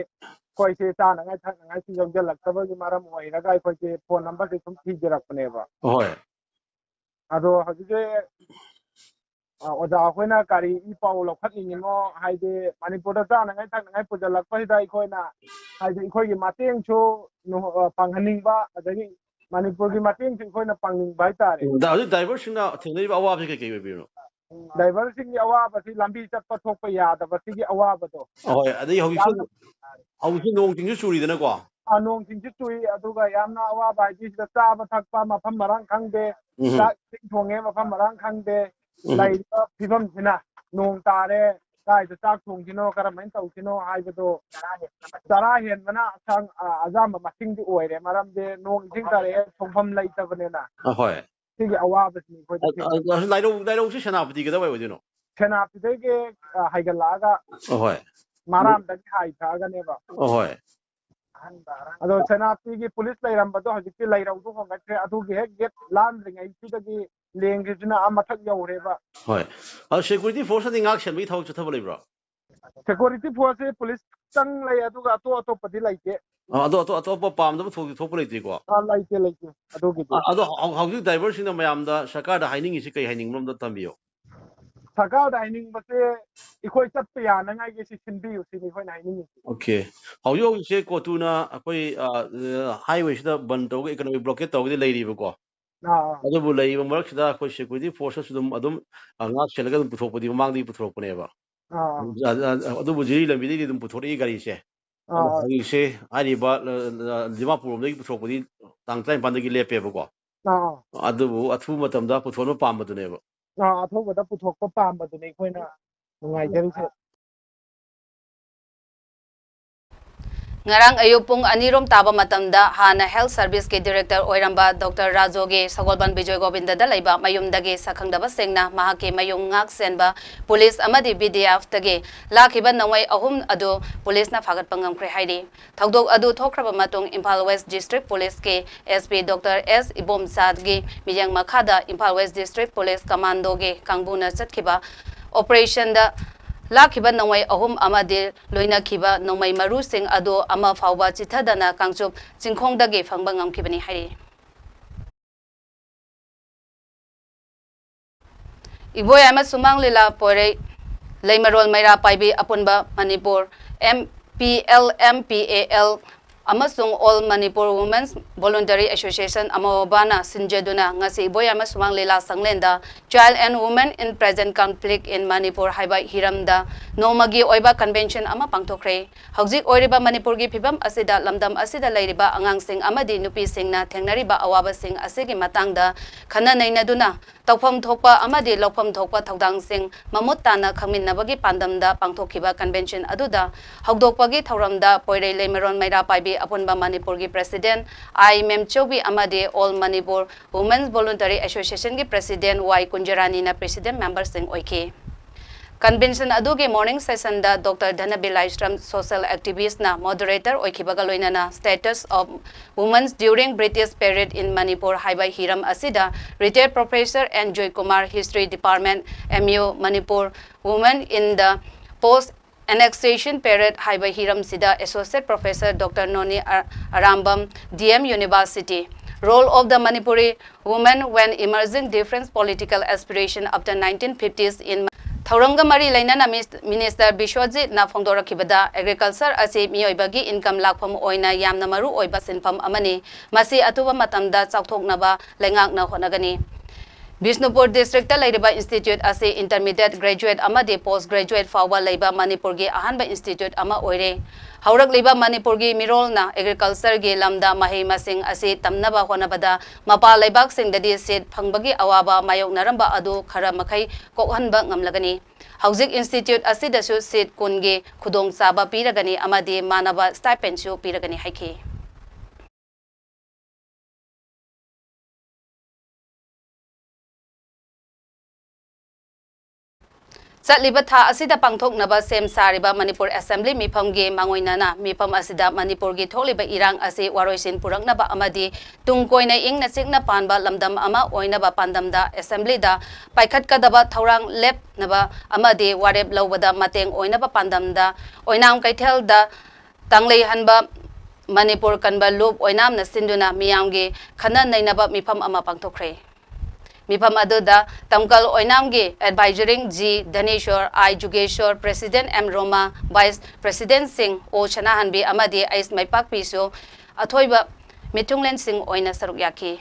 ꯑꯩꯈꯣꯏꯁꯤ ꯆꯥꯅꯉꯥꯏ ꯊꯛꯅꯉꯥꯏꯁꯤ ꯌꯧꯁꯤꯜꯂꯛꯇꯕꯒꯤ ꯃꯔꯝ ꯑꯣꯏꯔꯒ ꯑꯩꯈꯣꯏꯁꯤ ꯐꯣꯟ ꯅꯝꯕꯔꯁꯤ ꯁꯨꯝ ꯊꯤꯖꯔꯛꯄꯅꯦꯕ꯫ ꯍꯣꯏ꯫ ꯑꯗꯣ ꯍꯧꯖꯤꯛꯁꯦ, ꯑ, ꯑꯣꯖꯥ ꯑꯩꯈꯣꯏꯅ ꯀꯔꯤ ꯏ ꯄꯥꯎ ꯂꯧꯈꯠꯅꯤꯡꯉꯤꯅꯣ, ꯍꯥꯏꯗꯤ ꯃꯅꯤꯄꯨꯔꯗ ꯆꯥꯅꯉꯥꯏ ꯊꯛꯅꯉꯥꯏ ꯄꯨꯁꯤꯜꯂꯛꯄꯁꯤꯗ ꯑꯩꯈꯣꯏꯅ ꯍꯥꯏꯗꯤ ꯑꯩꯈꯣꯏꯒꯤ ꯃꯇꯦꯡꯁꯨ ꯅꯨ-, ꯑ, ꯄꯥꯡꯍꯟꯅꯤꯡꯕ, ꯑꯗꯒꯤ ꯃꯅꯤꯄꯨꯔꯒꯤ ꯃꯇꯦꯡꯁꯨ ꯑꯩꯈꯣꯏꯅ ꯄꯥꯡꯅꯤꯡꯕ ꯍꯥꯏꯇꯥꯔꯦ꯫ ꯗ-, ꯍꯧꯖꯤꯛ ꯗ꯭ꯔꯥꯏꯚꯔꯁꯤꯡꯅ ꯊꯦꯡꯅꯔꯤꯕ ꯑꯋꯥꯕꯁꯤ ꯀꯩ ꯀꯩ ꯑꯣꯏꯕꯤꯔꯤꯅꯣ? ꯗ꯭ꯔꯥꯏꯚꯔꯁꯤꯡꯒꯤ ꯑꯋꯥꯕꯁꯤ ꯂꯝꯕꯤ ꯆꯠꯄ ꯊꯣꯛꯄ ꯌꯥꯗꯕꯁꯤꯒꯤ ꯑꯋꯥꯕꯗꯣ꯫ ꯍꯣꯏ, ꯑꯗꯩ ꯍꯧꯖꯤꯛꯁꯨ, ꯌꯥꯝꯅ ꯍꯧꯖꯤꯛꯁꯨ ꯅꯣꯡ ꯆꯤꯡꯁꯨ ꯆꯨꯔꯤꯗꯅꯀꯣ꯫ ꯑ, ꯅꯣꯡ ꯆꯤꯡꯁꯨ ꯆꯨꯏ, ꯑꯗꯨꯒ ꯌꯥꯝꯅ ꯑꯋꯥꯕ ꯍꯥꯏꯗꯤ ꯁꯤꯗ ꯆꯥꯕ ꯊꯛꯄ ꯃꯐꯝ ꯃꯔꯥꯡ ꯈꯪꯗꯦ, ꯎꯝ꯫ ꯆꯥꯛ ꯏꯁꯤꯡ ꯊꯣꯡꯉꯦ ꯃꯐꯝ ꯃꯔꯥꯡ ꯈꯪꯗꯦ, ꯎꯝ꯫ ꯂꯩꯔꯤꯕ ꯐꯤꯕꯝꯁꯤꯅ꯫ ꯅꯣꯡ ꯇꯥꯔꯦ, ꯀꯥꯏꯗ ꯆꯥꯛ ꯊꯣꯡꯁꯤꯅꯣ, ꯀꯔꯝꯍꯥꯏꯅ ꯇꯧꯁꯤꯅꯣ ꯍꯥꯏꯕꯗꯣ ꯆꯔꯥ ꯍꯦꯟꯕꯅ ꯑꯁꯥꯡ-, ꯑ, ꯑꯌꯥꯝꯕ ꯃꯁꯤꯡꯗꯤ ꯑꯣꯏꯔꯦ꯫ ꯃꯔꯝꯗꯤ ꯅꯣꯡ ꯏꯁꯤꯡ ꯇꯥꯔꯛꯑꯦ, ꯊꯣꯡꯐꯝ ꯂꯩꯇꯕꯅꯤꯅ꯫ ꯑꯍꯣꯏ꯫ ꯁꯤꯒꯤ ꯑꯋꯥꯕꯁꯤꯅꯤ ꯑꯩꯈꯣꯏꯗ ꯑ, ꯊꯦꯡꯅꯩ꯫ ꯑ, ꯂꯥꯏꯔꯧ-, ꯂꯥꯏꯔꯧꯁꯤ ꯁꯦꯅꯥꯄꯇꯤ ꯀꯗꯥꯏꯋꯥꯏ ꯑꯣꯏꯗꯣꯏꯅꯣ? ꯁꯦꯅꯥꯄꯇꯤꯗꯒꯤ, ꯑ, ꯍꯥꯏꯒꯠꯂꯛꯑꯒ ꯑꯍꯣꯏ꯫ ꯃꯔꯥꯝꯗꯒꯤ ꯍꯥꯏꯊꯔꯒꯅꯦꯕ꯫ ꯑꯍꯣꯏ꯫ ꯑꯗꯣ ꯁꯦꯅꯥꯄꯇꯤꯒꯤ ꯄꯨꯂꯤꯁ ꯂꯩꯔꯝꯕꯗꯣ ꯍꯧꯖꯤꯛꯇꯤ ꯂꯩꯔꯧꯗꯨ ꯍꯣꯡꯒꯠꯈ꯭ꯔꯦ꯫ ꯑꯗꯨꯒꯤ ꯍꯦꯛ ꯒꯦꯠ ꯂꯥꯟꯗ꯭ꯔꯤꯉꯩꯁꯤꯗꯒꯤ ꯂꯦꯡꯒꯤꯁꯤꯅ ꯑꯥ ꯃꯊꯛ ꯌꯧꯔꯦꯕ꯫ ꯍꯣꯏ꯫ ꯑꯗꯣ ꯁꯦꯀ꯭ꯌꯨꯔꯤꯇꯤ ꯐꯣꯔꯁꯅꯗꯤ ꯉꯥꯛ ꯁꯦꯟꯕꯒꯤ ꯊꯕꯛ ꯆꯠꯊꯕ ꯂꯩꯕ꯭ꯔꯣ? ꯁꯦꯀ꯭ꯌꯨꯔꯤꯇꯤ ꯐꯣꯔꯁꯁꯦ ꯄꯨꯂꯤꯁꯇꯪ ꯂꯩ, ꯑꯗꯨꯒ ꯑꯇꯣꯞ ꯑꯇꯣꯞꯄꯗꯤ ꯂꯩꯇꯦ꯫ ꯑ, ꯑꯗꯣ ꯑꯇꯣꯞ ꯑꯇꯣꯞꯄ ꯄꯥꯝꯗꯕ ꯊꯣꯛ-, ꯊꯣꯛꯄ ꯂꯩꯇꯦꯀꯣ? ꯑꯥ, ꯂꯩꯇꯦ, ꯂꯩꯇꯦ ꯑꯗꯨꯒꯤꯗꯤ꯫ ꯑ, ꯑꯗꯣ ꯍꯧ-, ꯍꯧꯖꯤꯛ ꯗ꯭ꯔꯥꯏꯚꯔꯁꯤꯡꯅ ꯃꯌꯥꯝꯗ ꯁꯔꯀꯥꯔꯗ ꯍꯥꯏꯅꯤꯡꯉꯤꯁꯤ ꯀꯩ ꯍꯥꯏꯅꯤꯡꯕꯅꯣ ꯑꯝꯇ ꯊꯝꯕꯤꯌꯨ꯫ ꯁꯔꯀꯥꯔꯗ ꯍꯥꯏꯅꯤꯡꯕꯁꯦ ꯑꯩꯈꯣꯏ ꯆꯠꯄ ꯌꯥꯅꯉꯥꯏꯒꯤ ꯁꯤ ꯁꯤꯟꯕꯤꯌꯨ ꯁꯤꯅꯤ ꯑꯩꯈꯣꯏꯅ ꯍꯥꯏꯅꯤꯡꯉꯤꯁꯦ꯫ ꯑꯣꯀꯦ꯫ ꯍꯧꯖꯤꯛ ꯍꯧꯖꯤꯛꯁꯦ ꯀꯣꯇꯨꯅ ꯑꯩꯈꯣꯏ, ꯑ, ꯑ, ꯍꯥꯏꯋꯦꯁꯤꯗ ꯕꯟ ꯇꯧꯔꯒ ꯏꯀꯣꯅꯣꯃꯤꯛ ꯕ꯭ꯂꯣꯀꯦꯠ ꯇꯧꯔꯒꯗꯤ ꯂꯩꯔꯤꯕꯀꯣ꯫ ꯑꯥ, ꯑꯥ꯫ ꯑꯗꯨꯕꯨ ꯂꯩꯔꯤꯕ ꯃꯔꯛꯁꯤꯗ ꯑꯩꯈꯣꯏ ꯁꯦꯀ꯭ꯌꯨꯔꯤꯇꯤ ꯐꯣꯔꯁꯅꯁꯨ ꯑꯗꯨꯝ, ꯑꯗꯨꯝ, ꯑ, ꯉꯥꯛ ꯁꯦꯜꯂꯒ ꯑꯗꯨꯝ ꯄꯨꯊꯣꯛꯄꯗꯤ ꯃꯃꯥꯡꯗꯒꯤ ꯄꯨꯊꯣꯔꯛꯄꯅꯦꯕ꯫ ꯑꯥ, ꯑꯥ꯫ ꯑ-, ꯑ-, ꯑꯗꯨꯕꯨ ꯖꯤꯔꯤ ꯂꯝꯕꯤꯗꯒꯤ ꯑꯗꯨꯝ ꯄꯨꯊꯣꯔꯛꯏ ꯒꯥꯔꯤꯁꯦ꯫ ꯑꯥ, ꯑꯗꯣ ꯑꯥ꯫ ꯍꯧꯖꯤꯛꯁꯦ ꯍꯥꯏꯔꯤꯕ, ꯑ, ꯑ, ꯗꯤꯃꯥꯄꯨꯔ ꯂꯣꯝꯗꯒꯤ ꯄꯨꯊꯣꯔꯛꯄꯗꯤ ꯇꯥꯡ ꯇꯔꯥꯅꯤꯄꯥꯟꯗꯒꯤ ꯂꯦꯞꯄꯦꯕꯀꯣ꯫ ꯑꯥ, ꯑꯥ꯫ ꯑꯗꯨꯕꯨ ꯑꯊꯨꯕ ꯃꯇꯝꯗ ꯄꯨꯊꯣꯛꯅꯕ ꯄꯥꯝꯕꯗꯨꯅꯦꯕ꯫ ꯑꯥ, ꯑꯊꯨꯕꯗ ꯄꯨꯊꯣꯛꯄ ꯄꯥꯝꯕꯗꯨꯅꯦ ꯑꯩꯈꯣꯏꯅ ꯅꯨꯡꯉꯥꯏꯖꯔꯤꯁꯦ꯫ ꯉꯔꯥꯡ ꯑꯌꯨꯛ ꯄꯨꯡ ꯑꯅꯤꯔꯣꯝ ꯇꯥꯕ ꯃꯇꯝꯗ ꯍꯥꯟꯅ ꯍꯦꯜꯊ ꯁꯔꯚꯤꯁꯀꯤ ꯗꯤꯔꯦꯛꯇꯔ ꯑꯣꯏꯔꯝꯕ ꯗꯣꯛꯇꯔ ꯔꯥꯖꯣꯒꯤ ꯁꯒꯣꯜꯕꯟ ꯕꯤꯖꯣꯏ ꯒꯣꯕꯤꯟꯗꯗ ꯂꯩꯕ ꯃꯌꯨꯝꯗꯒꯤ ꯁꯛꯈꯪꯗꯕꯁꯤꯡꯅ ꯃꯍꯥꯛꯀꯤ ꯃꯌꯨꯝ ꯉꯥꯛ ꯁꯦꯟꯕ ꯄꯨꯂꯤꯁ ꯑꯃꯗꯤ ꯕꯤ ꯗꯤ ꯑꯦꯐꯇꯒꯤ ꯂꯥꯛꯈꯤꯕ ꯅꯣꯡꯃꯩ ꯑꯍꯨꯝ ꯑꯗꯨ ꯄꯨꯂꯤꯁꯅ ꯐꯥꯒꯠꯄ ꯉꯝꯈ꯭ꯔꯦ ꯍꯥꯏꯔꯤ꯫ ꯊꯧꯗꯣꯛ ꯑꯗꯨ ꯊꯣꯛꯈ꯭ꯔꯕ ꯃꯇꯨꯡ ꯏꯝꯐꯥꯜ ꯋꯦꯁ ꯗꯤꯁꯇ꯭ꯔꯤꯛ ꯄꯨꯂꯤꯁꯀꯤ ꯑꯦꯁ ꯄꯤ ꯗꯣꯛꯇꯔ ꯑꯦꯁ ꯏꯕꯣꯝꯆꯥꯒꯤ ꯃꯤꯠꯌꯦꯡ ꯃꯈꯥꯗ ꯏꯝꯐꯥꯜ ꯋꯦꯁ ꯗꯤꯁꯇ꯭ꯔꯤꯛ ꯄꯨꯂꯤꯁ ꯀꯃꯥꯟꯗꯣꯒꯤ ꯀꯥꯡꯕꯨꯅ ꯆꯠꯈꯤꯕ ꯑꯣꯄꯔꯦꯁꯟꯗ ꯂꯥꯛꯈꯤꯕ ꯅꯣꯡꯃꯩ ꯑꯍꯨꯝ ꯑꯃꯗꯤ ꯂꯣꯏꯅꯈꯤꯕ ꯅꯣꯡꯃꯩ ꯃꯔꯨꯁꯤꯡ ꯑꯗꯨ ꯑꯃ ꯐꯥꯎꯕ ꯆꯤꯊꯗꯅ ꯀꯥꯡꯆꯨꯞ ꯆꯤꯡꯈꯣꯡꯗꯒꯤ ꯐꯪꯕ ꯉꯝꯈꯤꯕꯅꯤ ꯍꯥꯏꯔꯤ꯫ ꯏꯕꯣꯌꯥꯏꯃ ꯁꯨꯃꯥꯡ ꯂꯤꯂꯥ ꯄꯣꯏꯔꯩ ꯂꯩꯃꯔꯣꯜ ꯃꯩꯔꯥ ꯄꯥꯏꯕꯤ ꯑꯄꯨꯟꯕ Manipur M P L M P A L ꯑꯃꯁꯨꯡ All Manipur Women's Voluntary Association, ꯑꯃꯣꯕꯥꯅ ꯁꯤꯟꯖꯗꯨꯅ ꯉꯁꯤ ꯏꯕꯣꯌꯥꯏꯃ ꯁꯨꯃꯥꯡ ꯂꯤꯂꯥ ꯁꯪꯂꯦꯟꯗ Child and Women in Present Conflict in Manipur ꯍꯥꯏꯕ ꯍꯤꯔꯝꯗ ꯅꯣꯡꯃꯒꯤ ꯑꯣꯏꯕ convention ꯑꯃ ꯄꯥꯡꯊꯣꯛꯈ꯭ꯔꯦ꯫ ꯍꯧꯖꯤꯛ ꯑꯣꯏꯔꯤꯕ ꯃꯅꯤꯄꯨꯔꯒꯤ ꯐꯤꯕꯝ ꯑꯁꯤꯗ ꯂꯝꯗꯝ ꯑꯁꯤꯗ ꯂꯩꯔꯤꯕ ꯑꯉꯥꯡꯁꯤꯡ ꯑꯃꯗꯤ ꯅꯨꯄꯤꯁꯤꯡꯅ ꯊꯦꯡꯅꯔꯤꯕ ꯑꯋꯥꯕꯁꯤꯡ ꯑꯁꯤꯒꯤ ꯃꯇꯥꯡꯗ ꯈꯟꯅ ꯅꯩꯅꯗꯨꯅ ꯇꯧꯐꯝ ꯊꯣꯛꯄ ꯑꯃꯗꯤ ꯂꯧꯐꯝ ꯊꯣꯛꯄ ꯊꯧꯗꯥꯡꯁꯤꯡ ꯃꯃꯨꯠ ꯇꯥꯅ ꯈꯪꯃꯤꯟꯅꯕꯒꯤ ꯄꯥꯟꯗꯝꯗ ꯄꯥꯡꯊꯣꯛꯈꯤꯕ convention ꯑꯗꯨꯗ ꯍꯧꯗꯣꯛꯄꯒꯤ ꯊꯧꯔꯝꯗ ꯄꯣꯏꯔꯩ ꯂꯩꯃꯔꯣꯟ ꯃꯩꯔꯥ ꯄꯥꯏꯕꯤ ꯑꯄꯨꯟꯕ ꯃꯅꯤꯄꯨꯔꯒꯤ president ꯑꯥꯏ ꯃꯦꯝꯆꯧꯕꯤ ꯑꯃꯗꯤ All Manipur Women's Voluntary Associationꯒꯤ president ꯋꯥꯏ ꯀꯨꯟꯖꯔꯥꯅꯤꯅ president memberꯁꯤꯡ ꯑꯣꯏꯈꯤ꯫ Convention ꯑꯗꯨꯒꯤ morning sessionꯗ Doctor ꯙꯅꯕꯤꯔ ꯂꯥꯏꯁ꯭ꯔꯝ social activistꯅ moderator ꯑꯣꯏꯈꯤꯕꯒ ꯂꯣꯏꯅꯅ Status of Women During British Period in Manipur ꯍꯥꯏꯕ ꯍꯤꯔꯝ ꯑꯁꯤꯗ retired professor N Joykumar, History Department, M U, Manipur, Women in the Post Annexation Period ꯍꯥꯏꯕ ꯍꯤꯔꯝꯁꯤꯗ Associate Professor Doctor ꯅꯣꯅꯤ ꯑ-, Arambam, D M University, Role of the Manipuri Women when Emerging Different Political Aspiration After nineteen fifties in ꯊꯧꯔꯝꯒ ꯃꯔꯤ ꯂꯩꯅꯅ ꯃꯤꯁ-, Minister ꯕꯤꯁ꯭ꯋꯖꯤꯠꯅ ꯐꯣꯡꯗꯣꯔꯛꯈꯤꯕꯗ, agriculture ꯑꯁꯤ ꯃꯤꯑꯣꯏꯕꯒꯤ income ꯂꯥꯛꯐꯝ ꯑꯣꯏꯅ ꯌꯥꯝꯅ ꯃꯔꯨ ꯑꯣꯏꯕ ꯁꯤꯟꯐꯝ ꯑꯃꯅꯤ꯫ ꯃꯁꯤ ꯑꯊꯨꯕ ꯃꯇꯝꯗ ꯆꯥꯎꯊꯣꯛꯅꯕ ꯂꯩꯉꯥꯛꯅ ꯍꯣꯠꯅꯒꯅꯤ꯫ ꯕꯤꯁꯅꯨꯄꯨꯔ districtꯇ ꯂꯩꯔꯤꯕ institute ꯑꯁꯤ intermediate, graduate ꯑꯃꯗꯤ post graduate ꯐꯥꯎꯕ ꯂꯩꯕ ꯃꯅꯤꯄꯨꯔꯒꯤ ꯑꯍꯥꯟꯕ institute ꯑꯃ ꯑꯣꯏꯔꯦ꯫ ꯍꯧꯔꯛꯂꯤꯕ ꯃꯅꯤꯄꯨꯔꯒꯤ ꯃꯤꯔꯣꯜꯅ agricultureꯒꯤ ꯂꯝꯗ ꯃꯍꯩ ꯃꯁꯤꯡ ꯑꯁꯤ ꯇꯝꯅꯕ ꯍꯣꯠꯅꯕꯗ ꯃꯄꯥꯟ ꯂꯩꯕꯥꯛꯁꯤꯡꯗꯗꯤ seat ꯐꯪꯕꯒꯤ ꯑꯋꯥꯕ ꯃꯥꯌꯣꯛꯅꯔꯝꯕ ꯑꯗꯨ ꯈꯔ ꯃꯈꯩ ꯀꯣꯛꯍꯟꯕ ꯉꯝꯂꯒꯅꯤ꯫ ꯍꯧꯖꯤꯛ institute ꯑꯁꯤꯗꯁꯨ seat ꯀꯨꯟꯒꯤ ꯈꯨꯗꯣꯡꯆꯥꯕ ꯄꯤꯔꯒꯅꯤ ꯑꯃꯗꯤ ꯃꯥꯟꯅꯕ stipendꯁꯨ ꯄꯤꯔꯒꯅꯤ ꯍꯥꯏꯈꯤ꯫ ꯆꯠꯂꯤꯕ ꯊꯥ ꯑꯁꯤꯗ ꯄꯥꯡꯊꯣꯛꯅꯕ ꯁꯦꯝ ꯁꯥꯔꯤꯕ ꯃꯅꯤꯄꯨꯔ Assembly ꯃꯤꯐꯝꯒꯤ ꯃꯥꯡꯑꯣꯏꯅꯅ ꯃꯤꯐꯝ ꯑꯁꯤꯗ ꯃꯅꯤꯄꯨꯔꯒꯤ ꯊꯣꯛꯂꯤꯕ ꯏꯔꯥꯡ ꯑꯁꯤ ꯋꯥꯔꯣꯏꯁꯤꯟ ꯄꯨꯔꯛꯅꯕ ꯑꯃꯗꯤ ꯇꯨꯡ ꯀꯣꯏꯅ ꯏꯪꯅ ꯆꯤꯛꯅ ꯄꯥꯟꯕ ꯂꯝꯗꯝ ꯑꯃ ꯑꯣꯏꯅꯕ ꯄꯥꯟꯗꯝꯗ Assemblyꯗ ꯄꯥꯏꯈꯠꯀꯗꯕ ꯊꯧꯔꯥꯡ ꯂꯦꯞꯅꯕ ꯑꯃꯗꯤ ꯋꯥꯔꯦꯞ ꯂꯧꯕꯗ ꯃꯇꯦꯡ ꯑꯣꯏꯅꯕ ꯄꯥꯟꯗꯝꯗ ꯑꯣꯏꯅꯥꯝ ꯀꯩꯊꯦꯜꯗ ꯇꯥꯡꯂꯩꯍꯟꯕ ꯃꯅꯤꯄꯨꯔ ꯀꯟꯕ ꯂꯨꯞ ꯑꯣꯏꯅꯥꯝꯅ ꯁꯤꯟꯗꯨꯅ ꯃꯤꯌꯥꯝꯒꯤ ꯈꯟꯅ ꯅꯩꯅꯕ ꯃꯤꯐꯝ ꯑꯃ ꯄꯥꯡꯊꯣꯛꯈ꯭ꯔꯦ꯫ ꯃꯤꯐꯝ ꯑꯗꯨꯗ ꯇꯝꯀꯜ ꯑꯣꯏꯅꯥꯝꯒꯤ ꯑꯦꯗꯚꯥꯏꯖꯔꯤꯡ ꯖꯤ ꯙꯅꯦꯁꯣꯔ, ꯑꯥꯏ ꯖꯨꯒꯦꯁꯣꯔ, ꯄ꯭ꯔꯦꯁꯤꯗꯦꯟꯠ ꯑꯦꯝ ꯔꯣꯃꯥ, ꯚꯥꯏꯁ ꯄ꯭ꯔꯦꯁꯤꯗꯦꯟꯠꯁꯤꯡ ꯑꯣ ꯁꯅꯥꯍꯟꯕꯤ ꯑꯃꯗꯤ ꯑꯩꯁ ꯃꯩꯄꯥꯛꯄꯤꯁꯨ ꯑꯊꯣꯏꯕ ꯃꯤꯊꯨꯡꯂꯦꯟꯁꯤꯡ ꯑꯣꯏꯅ ꯁꯔꯨꯛ ꯌꯥꯈꯤ꯫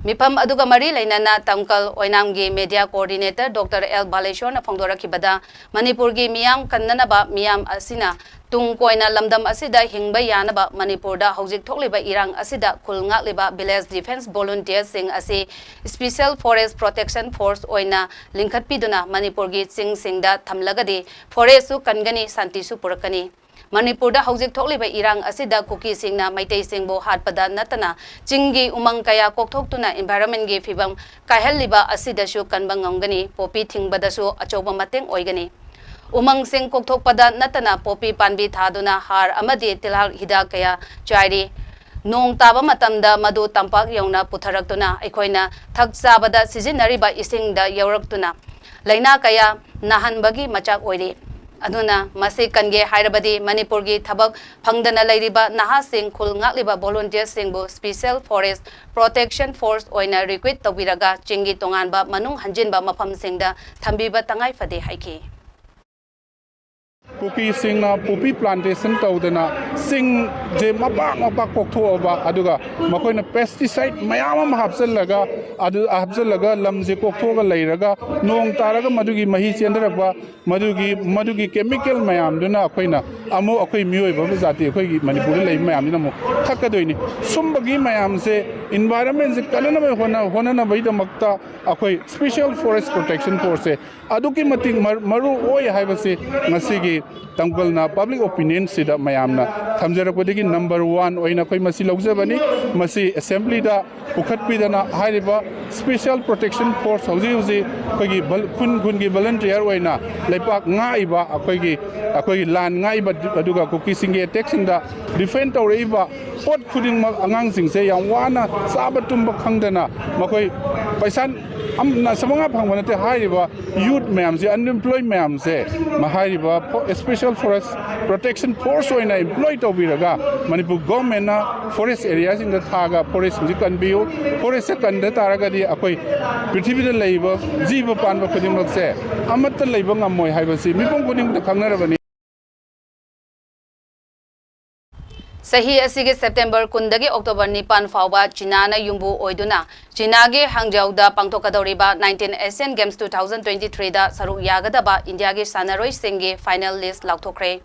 ꯃꯤꯐꯝ ꯑꯗꯨꯒ ꯃꯔꯤ ꯂꯩꯅꯅ ꯇꯝꯀꯜ ꯑꯣꯏꯅꯥꯝꯒꯤ ꯃꯦꯗꯤꯌꯥ ꯀꯣꯑꯣꯔꯗꯤꯅꯦꯇꯔ ꯗꯣꯛꯇꯔ ꯑꯦꯜ ꯕꯥꯂꯦꯁꯣꯔꯅ ꯐꯣꯡꯗꯣꯔꯛꯈꯤꯕꯗ, ꯃꯅꯤꯄꯨꯔꯒꯤ ꯃꯤꯌꯥꯝ ꯀꯟꯅꯅꯕ, ꯃꯤꯌꯥꯝ ꯑꯁꯤꯅ ꯇꯨꯡ ꯀꯣꯏꯅ ꯂꯝꯗꯝ ꯑꯁꯤꯗ ꯍꯤꯡꯕ ꯌꯥꯅꯕ ꯃꯅꯤꯄꯨꯔꯗ ꯍꯧꯖꯤꯛ ꯊꯣꯛꯂꯤꯕ ꯏꯔꯥꯡ ꯑꯁꯤꯗ ꯈꯨꯜ ꯉꯥꯛꯂꯤꯕ ꯚꯤꯂꯦꯖ ꯗꯤꯐꯦꯟꯁ ꯚꯣꯂꯨꯟꯇꯤꯌꯔꯁꯤꯡ ꯑꯁꯤ ꯁ꯭ꯄꯤꯁꯦꯜ ꯐꯣꯔꯦꯁ ꯄ꯭ꯔꯣꯇꯦꯛꯁꯟ ꯐꯣꯔꯁ ꯑꯣꯏꯅ ꯂꯤꯡꯈꯠꯄꯤꯗꯨꯅ ꯃꯅꯤꯄꯨꯔꯒꯤ ꯆꯤꯡꯁꯤꯡꯗ ꯊꯝꯂꯒꯗꯤ ꯐꯣꯔꯦꯁꯁꯨ ꯀꯟꯒꯅꯤ, ꯁꯥꯟꯇꯤꯁꯨ ꯄꯨꯔꯛꯀꯅꯤ꯫ ꯃꯅꯤꯄꯨꯔꯗ ꯍꯧꯖꯤꯛ ꯊꯣꯛꯂꯤꯕ ꯏꯔꯥꯡ ꯑꯁꯤꯗ ꯀꯨꯀꯤꯁꯤꯡꯅ ꯃꯩꯇꯩꯁꯤꯡꯕꯨ ꯍꯥꯠꯄꯗ ꯅꯠꯇꯅ ꯆꯤꯡꯒꯤ ꯎꯃꯪ ꯀꯌꯥ ꯀꯣꯛꯊꯣꯛꯇꯨꯅ ꯏꯟꯚꯥꯏꯔꯟꯃꯦꯟꯒꯤ ꯐꯤꯕꯝ ꯀꯥꯏꯍꯜꯂꯤꯕ ꯑꯁꯤꯗꯁꯨ ꯀꯟꯕ ꯉꯝꯒꯅꯤ, ꯄꯣꯄꯤ ꯊꯤꯡꯕꯗꯁꯨ ꯑꯆꯧꯕ ꯃꯇꯦꯡ ꯑꯣꯏꯒꯅꯤ꯫ ꯎꯃꯪꯁꯤꯡ ꯀꯣꯛꯊꯣꯛꯄꯗ ꯅꯠꯇꯅ ꯄꯣꯄꯤ ꯄꯥꯝꯕꯤ ꯊꯥꯗꯨꯅ ꯍꯥꯔ ꯑꯃꯗꯤ ꯇꯤꯜꯍꯥꯠ ꯍꯤꯗꯥꯛ ꯀꯌꯥ ꯆꯥꯏꯔꯤ꯫ ꯅꯣꯡ ꯇꯥꯕ ꯃꯇꯝꯗ ꯃꯗꯨ ꯇꯝꯄꯥꯛ ꯌꯧꯅ ꯄꯨꯊꯔꯛꯇꯨꯅ ꯑꯩꯈꯣꯏꯅ ꯊꯛ ꯆꯥꯕꯗ ꯁꯤꯖꯤꯟꯅꯔꯤꯕ ꯏꯁꯤꯡꯗ ꯌꯧꯔꯛꯇꯨꯅ ꯂꯥꯏꯅꯥ ꯀꯌꯥ ꯅꯥꯍꯟꯕꯒꯤ ꯃꯆꯥꯛ ꯑꯣꯏꯔꯤ꯫ ꯑꯗꯨꯅ ꯃꯁꯤ ꯀꯟꯒꯦ ꯍꯥꯏꯔꯕꯗꯤ ꯃꯅꯤꯄꯨꯔꯒꯤ ꯊꯕꯛ ꯐꯪꯗꯅ ꯂꯩꯔꯤꯕ ꯅꯍꯥꯁꯤꯡ, ꯈꯨꯜ ꯉꯥꯛꯂꯤꯕ ꯚꯣꯂꯨꯟꯇꯤꯌꯔꯁꯤꯡꯕꯨ ꯁ꯭ꯄꯤꯁꯦꯜ ꯐꯣꯔꯦꯁ ꯄ꯭ꯔꯣꯇꯦꯛꯁꯟ ꯐꯣꯔꯁ ꯑꯣꯏꯅ ꯔꯤꯀ꯭ꯔꯨꯏꯠ ꯇꯧꯕꯤꯔꯒ ꯆꯤꯡꯒꯤ ꯇꯣꯉꯥꯟꯕ ꯃꯅꯨꯡ ꯍꯟꯖꯤꯟꯕ ꯃꯐꯝꯁꯤꯡꯗ ꯊꯝꯕꯤꯕ ꯇꯉꯥꯏ ꯐꯗꯦ ꯍꯥꯏꯈꯤ꯫ ꯀꯨꯀꯤꯁꯤꯡꯅ ꯄꯣꯄꯤ ꯄ꯭ꯂꯥꯟꯇꯦꯁꯟ ꯇꯧꯗꯅ ꯆꯤꯡꯁꯦ ꯃꯄꯥꯛ ꯃꯄꯥꯛ ꯀꯣꯛꯊꯣꯛꯑꯕ, ꯑꯗꯨꯒ ꯃꯈꯣꯏꯅ ꯄꯦꯁꯇꯤꯁꯥꯏꯠ ꯃꯌꯥꯝ ꯑꯃ ꯍꯥꯞꯆꯤꯜꯂꯒ, ꯑꯗꯨ ꯍꯥꯞꯆꯤꯜꯂꯒ ꯂꯝꯁꯦ ꯀꯣꯛꯊꯣꯛꯑꯒ ꯂꯩꯔꯒ, ꯅꯣꯡ ꯇꯥꯔꯒ ꯃꯗꯨꯒꯤ ꯃꯍꯤ ꯆꯦꯟꯊꯔꯛꯄ, ꯃꯗꯨꯒꯤ, ꯃꯗꯨꯒꯤ ꯀꯦꯃꯤꯀꯦꯜ ꯃꯌꯥꯝꯗꯨꯅ ꯑꯩꯈꯣꯏꯅ ꯑꯃꯨꯛ ꯑꯩꯈꯣꯏ ꯃꯤꯑꯣꯏꯕ ꯑꯃ ꯖꯥꯇꯤ, ꯑꯩꯈꯣꯏꯒꯤ ꯃꯅꯤꯄꯨꯔꯗ ꯂꯩꯕ ꯃꯌꯥꯝꯁꯤꯅ ꯑꯃꯨꯛ ꯊꯛꯀꯗꯣꯏꯅꯤ꯫ ꯁꯨꯝꯕꯒꯤ ꯃꯌꯥꯝꯁꯦ, ꯏꯟꯚꯥꯏꯔꯟꯃꯦꯟꯁꯦ ꯀꯟꯅꯅꯕ ꯍꯣꯠꯅ-, ꯍꯣꯠꯅꯅꯕꯒꯤꯗꯃꯛꯇ ꯑꯩꯈꯣꯏ ꯁ꯭ꯄꯤꯁꯦꯜ ꯐꯣꯔꯦꯁ ꯄ꯭ꯔꯣꯇꯦꯛꯁꯟ ꯐꯣꯔꯁꯁꯦ ꯑꯗꯨꯛꯀꯤ ꯃꯇꯤꯛ ꯃꯔ-, ꯃꯔꯨ ꯑꯣꯏ ꯍꯥꯏꯕꯁꯤ ꯉꯁꯤꯒꯤ ꯇꯝꯀꯜꯅ ꯄꯕ꯭ꯂꯤꯛ ꯑꯣꯄꯤꯅꯤꯌꯟꯁꯤꯗ ꯃꯌꯥꯝꯅ ꯊꯝꯖꯔꯛꯄꯗꯒꯤ ꯅꯝꯕꯔ ꯋꯥꯟ ꯑꯣꯏꯅ ꯑꯩꯈꯣꯏ ꯃꯁꯤ ꯂꯧꯖꯕꯅꯤ꯫ ꯃꯁꯤ ꯑꯦꯁꯦꯝꯕ꯭ꯂꯤꯗ ꯄꯨꯈꯠꯄꯤꯗꯅ ꯍꯥꯏꯔꯤꯕ ꯁ꯭ꯄꯤꯁꯦꯜ ꯄ꯭ꯔꯣꯇꯦꯛꯁꯟ ꯐꯣꯔꯁ ꯍꯧꯖꯤꯛ ꯍꯧꯖꯤꯛ ꯑꯩꯈꯣꯏꯒꯤ ꯚꯜ-, ꯈꯨꯟ ꯈꯨꯟꯒꯤ ꯚꯣꯂꯨꯟꯇꯤꯌꯔ ꯑꯣꯏꯅ ꯂꯩꯄꯥꯛ ꯉꯥꯛꯏꯕ ꯑꯩꯈꯣꯏꯒꯤ, ꯑꯩꯈꯣꯏꯒꯤ ꯂꯥꯟ ꯉꯥꯛꯏꯕ, ꯑꯗꯨꯒ ꯀꯨꯀꯤꯁꯤꯡꯒꯤ ꯑꯦꯇꯦꯛꯁꯤꯡꯗ ꯗꯤꯐꯦꯟ ꯇꯧꯔꯛꯏꯕ ꯄꯣꯠ ꯈꯨꯗꯤꯡꯃꯛ, ꯑꯉꯥꯡꯁꯤꯡꯁꯦ ꯌꯥꯝ ꯋꯥꯅ ꯆꯥꯕ ꯇꯨꯝꯕ ꯈꯪꯗꯅ ꯃꯈꯣꯏ ꯄꯩꯁꯥ ꯑꯝ-, ꯅ-, ꯁꯃꯉꯥ ꯐꯪꯕ ꯅꯠꯇꯦ꯫ ꯍꯥꯏꯔꯤꯕ youth ꯃꯌꯥꯝꯁꯦ, unemployed ꯃꯌꯥꯝꯁꯦ, ꯃ-, ꯍꯥꯏꯔꯤꯕ ꯐꯣ-, special forest protection force ꯑꯣꯏꯅ employ ꯇꯧꯕꯤꯔꯒ, ꯃꯅꯤꯄꯨꯔ governmentꯅ forest areaꯁꯤꯡꯗ ꯊꯥꯒ forestꯁꯤꯡꯁꯤ ꯀꯟꯕꯤꯌꯨ꯫ Forestꯁꯦ ꯀꯟꯗ ꯇꯥꯔꯒꯗꯤ ꯑꯩꯈꯣꯏ ꯄ꯭ꯔꯤꯊꯤꯕꯤꯗ ꯂꯩꯔꯤꯕ ꯖꯤꯕ ꯄꯥꯟꯕ ꯈꯨꯗꯤꯡꯃꯛꯁꯦ ꯑꯃꯠꯇ ꯂꯩꯕ ꯉꯝꯃꯣꯏ ꯍꯥꯏꯕꯁꯤ ꯃꯤꯄꯨꯝ ꯈꯨꯗꯤꯡꯃꯛꯇ ꯈꯪꯅꯔꯕꯅꯤ꯫ ꯆꯍꯤ ꯑꯁꯤꯒꯤ ꯁꯦꯞꯇꯦꯝꯕꯔ ꯀꯨꯟꯗꯒꯤ ꯑꯣꯛꯇꯣꯕꯔ ꯅꯤꯄꯥꯟ ꯐꯥꯎꯕ ꯆꯤꯅꯥꯅ ꯌꯨꯝꯕꯨ ꯑꯣꯏꯗꯨꯅ ꯆꯤꯅꯥꯒꯤ ꯍꯥꯡꯖꯧꯗ ꯄꯥꯡꯊꯣꯛꯀꯗꯧꯔꯤꯕ nineteen Asian Games two thousand twenty-threeꯗ ꯁꯔꯨꯛ ꯌꯥꯒꯗꯕ ꯏꯟꯗꯤꯌꯥꯒꯤ ꯁꯥꯟꯅꯔꯣꯏꯁꯤꯡꯒꯤ final list ꯂꯥꯎꯊꯣꯛꯈ꯭ꯔꯦ꯫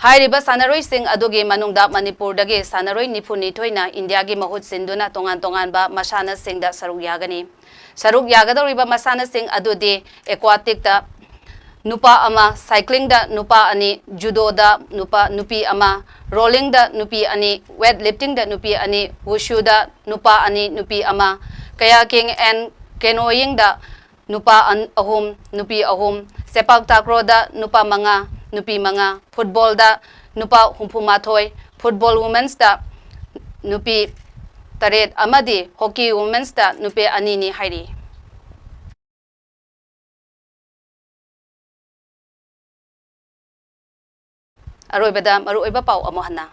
ꯍꯥꯏꯔꯤꯕ ꯁꯥꯟꯅꯔꯣꯏꯁꯤꯡ ꯑꯗꯨꯒꯤ ꯃꯅꯨꯡꯗ ꯃꯅꯤꯄꯨꯔꯗꯒꯤ ꯁꯥꯟꯅꯔꯣꯏ ꯅꯤꯐꯨ ꯅꯤꯊꯣꯏꯅ ꯏꯟꯗꯤꯌꯥꯒꯤ ꯃꯍꯨꯠ ꯁꯤꯟꯗꯨꯅ ꯇꯣꯉꯥꯟ ꯇꯣꯉꯥꯟꯕ ꯃꯁꯥꯟꯅꯁꯤꯡꯗ ꯁꯔꯨꯛ ꯌꯥꯒꯅꯤ꯫ ꯁꯔꯨꯛ ꯌꯥꯒꯗꯧꯔꯤꯕ ꯃꯁꯥꯟꯅꯁꯤꯡ ꯑꯗꯨꯗꯤ aquaticꯇ ꯅꯨꯄꯥ ꯑꯃ, cyclingꯗ ꯅꯨꯄꯥ ꯑꯅꯤ, judoꯗ ꯅꯨꯄꯥ, ꯅꯨꯄꯤ ꯑꯃ, rowingꯗ ꯅꯨꯄꯤ ꯑꯅꯤ, weightliftingꯗ ꯅꯨꯄꯤ ꯑꯅꯤ, wushuꯗ ꯅꯨꯄꯥ ꯑꯅꯤ, ꯅꯨꯄꯤ ꯑꯃ, kayaking and canoeingꯗ ꯅꯨꯄꯥ ꯑꯟ-, ꯑꯍꯨꯝ, ꯅꯨꯄꯤ ꯑꯍꯨꯝ, sepak takraw ꯗ ꯅꯨꯄꯥ ꯃꯉꯥ, ꯅꯨꯄꯤ ꯃꯉꯥ, football ꯗ ꯅꯨꯄꯥ ꯍꯨꯝꯐꯨ ꯃꯥꯊꯣꯏ, football women's ꯇ ꯅꯨꯄꯤ ꯇꯔꯦꯠ ꯑꯃꯗꯤ hockey women's ꯇ ꯅꯨꯄꯤ ꯑꯅꯤꯅꯤ ꯍꯥꯏꯔꯤ꯫ ꯑꯔꯣꯏꯕꯗ ꯃꯔꯨꯑꯣꯏꯕ ꯄꯥꯎ ꯑꯃꯨꯛ ꯍꯟꯅ꯫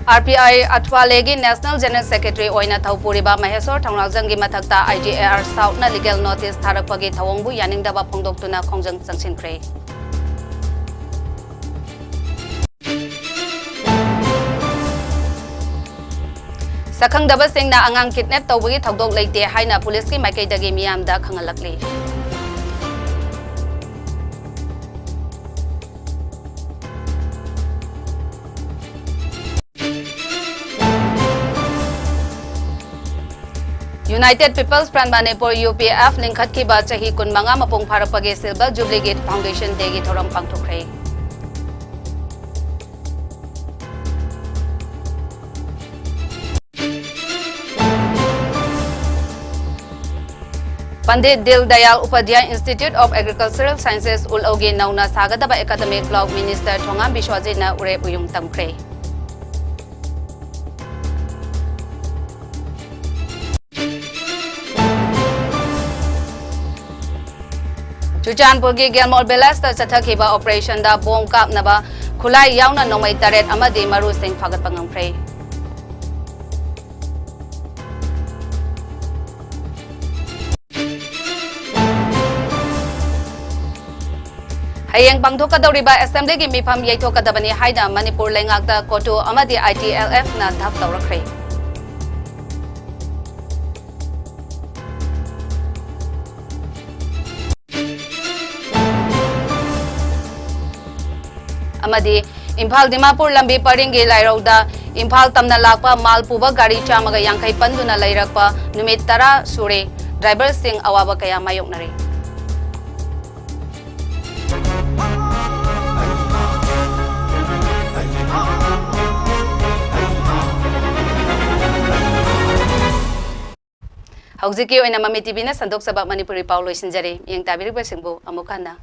ꯑꯥꯔ ꯄꯤ ꯑꯥꯏ ꯑꯊ꯭ꯋꯥꯂꯦꯒꯤ National General Secretary ꯑꯣꯏꯅ ꯊꯧ ꯄꯨꯔꯤꯕ ꯃꯍꯦꯁꯣꯔ ꯊꯧꯅꯥꯎꯖꯝꯒꯤ ꯃꯊꯛꯇ ꯑꯥꯏ ꯖꯤ ꯑꯦ ꯑꯥꯔ Southꯅ legal notice ꯊꯥꯔꯛꯄꯒꯤ ꯊꯧꯑꯣꯡꯕꯨ ꯌꯥꯅꯤꯡꯗꯕ ꯐꯣꯡꯗꯣꯛꯇꯨꯅ ꯈꯣꯡꯖꯪ ꯆꯪꯁꯤꯟꯈ꯭ꯔꯦ꯫ ꯁꯛꯈꯪꯗꯕꯁꯤꯡꯅ ꯑꯉꯥꯡ kidnap ꯇꯧꯕꯒꯤ ꯊꯧꯗꯣꯛ ꯂꯩꯇꯦ ꯍꯥꯏꯅ ꯄꯨꯂꯤꯁꯀꯤ ꯃꯥꯏꯀꯩꯗꯒꯤ ꯃꯤꯌꯥꯝꯗ ꯈꯪꯍꯜꯂꯛꯂꯤ꯫ United People's Front Manipur, U P F, ꯂꯤꯡꯈꯠꯈꯤꯕ ꯆꯍꯤ ꯀꯨꯟꯃꯉꯥ ꯃꯄꯨꯡ ꯐꯥꯔꯛꯄꯒꯤ Silver Jubilee ꯒꯤ Foundation Day ꯒꯤ ꯊꯧꯔꯝ ꯄꯥꯡꯊꯣꯛꯈ꯭ꯔꯦ꯫ ꯄꯟꯗꯤꯠ ꯗꯤꯜ Dayal Upadhyay Institute of Agricultural Sciences, ꯎꯜꯑꯧꯒꯤ ꯅꯧꯅ ꯁꯥꯒꯗꯕ academic block Minister ꯊꯣꯉꯥꯝ ꯕꯤꯁ꯭ꯋꯥꯖꯤꯠꯅ ꯎꯔꯦꯞ ꯎꯌꯨꯡ ꯇꯝꯈ꯭ꯔꯦ꯫ ꯆꯨꯔꯆꯥꯟꯄꯨꯔꯒꯤ ꯒꯦꯜꯃꯣꯔ ꯚꯤꯂꯦꯖꯇ ꯆꯠꯊꯈꯤꯕ ꯑꯣꯄꯔꯦꯁꯟꯗ ꯕꯣꯝ ꯀꯥꯞꯅꯕ ꯈꯨꯠꯂꯥꯏ ꯌꯥꯎꯅ ꯅꯣꯡꯃꯩ ꯇꯔꯦꯠ ꯑꯃꯗꯤ ꯃꯔꯨꯁꯤꯡ ꯐꯥꯒꯠꯄ ꯉꯝꯈ꯭ꯔꯦ꯫ ꯍꯌꯦꯡ ꯄꯥꯡꯊꯣꯛꯀꯗꯧꯔꯤꯕ ꯑꯦꯁꯦꯝꯕ꯭ꯂꯤꯒꯤ ꯃꯤꯐꯝ ꯌꯩꯊꯣꯛꯀꯗꯕꯅꯤ ꯍꯥꯏꯅ ꯃꯅꯤꯄꯨꯔ ꯂꯩꯉꯥꯛꯇ ꯀꯣꯇꯨ ꯑꯃꯗꯤ ITLFꯅ ꯙꯞ ꯇꯧꯔꯛꯈ꯭ꯔꯦ꯫ ꯑꯃꯗꯤ ꯏꯝꯐꯥꯜ ꯗꯤꯃꯥꯄꯨꯔ ꯂꯝꯕꯤ ꯄꯔꯤꯡꯒꯤ ꯂꯥꯏꯔꯧꯗ ꯏꯝꯐꯥꯜ ꯇꯝꯅ ꯂꯥꯛꯄ ꯃꯥꯜ ꯄꯨꯕ ꯒꯥꯔꯤ ꯆꯥꯝꯃꯒ ꯌꯥꯡꯈꯩ ꯄꯟꯗꯨꯅ ꯂꯩꯔꯛꯄ ꯅꯨꯃꯤꯠ ꯇꯔꯥ ꯁꯨꯔꯦ꯫ ꯗ꯭ꯔꯥꯏꯚꯔꯁꯤꯡ ꯑꯋꯥꯕ ꯀꯌꯥ ꯃꯥꯌꯣꯛꯅꯔꯤ꯫ ꯍꯧꯖꯤꯛꯀꯤ ꯑꯣꯏꯅ ꯃꯃꯤ ꯇꯤꯚꯤꯅ ꯁꯟꯗꯣꯛꯆꯕ ꯃꯅꯤꯄꯨꯔꯤ ꯄꯥꯎ ꯂꯣꯏꯁꯤꯟꯖꯔꯦ꯫ ꯃꯤꯠꯌꯦꯡ ꯇꯥꯕꯤꯔꯤꯕꯁꯤꯡꯕꯨ ꯑꯃꯨꯛ ꯍꯟꯅ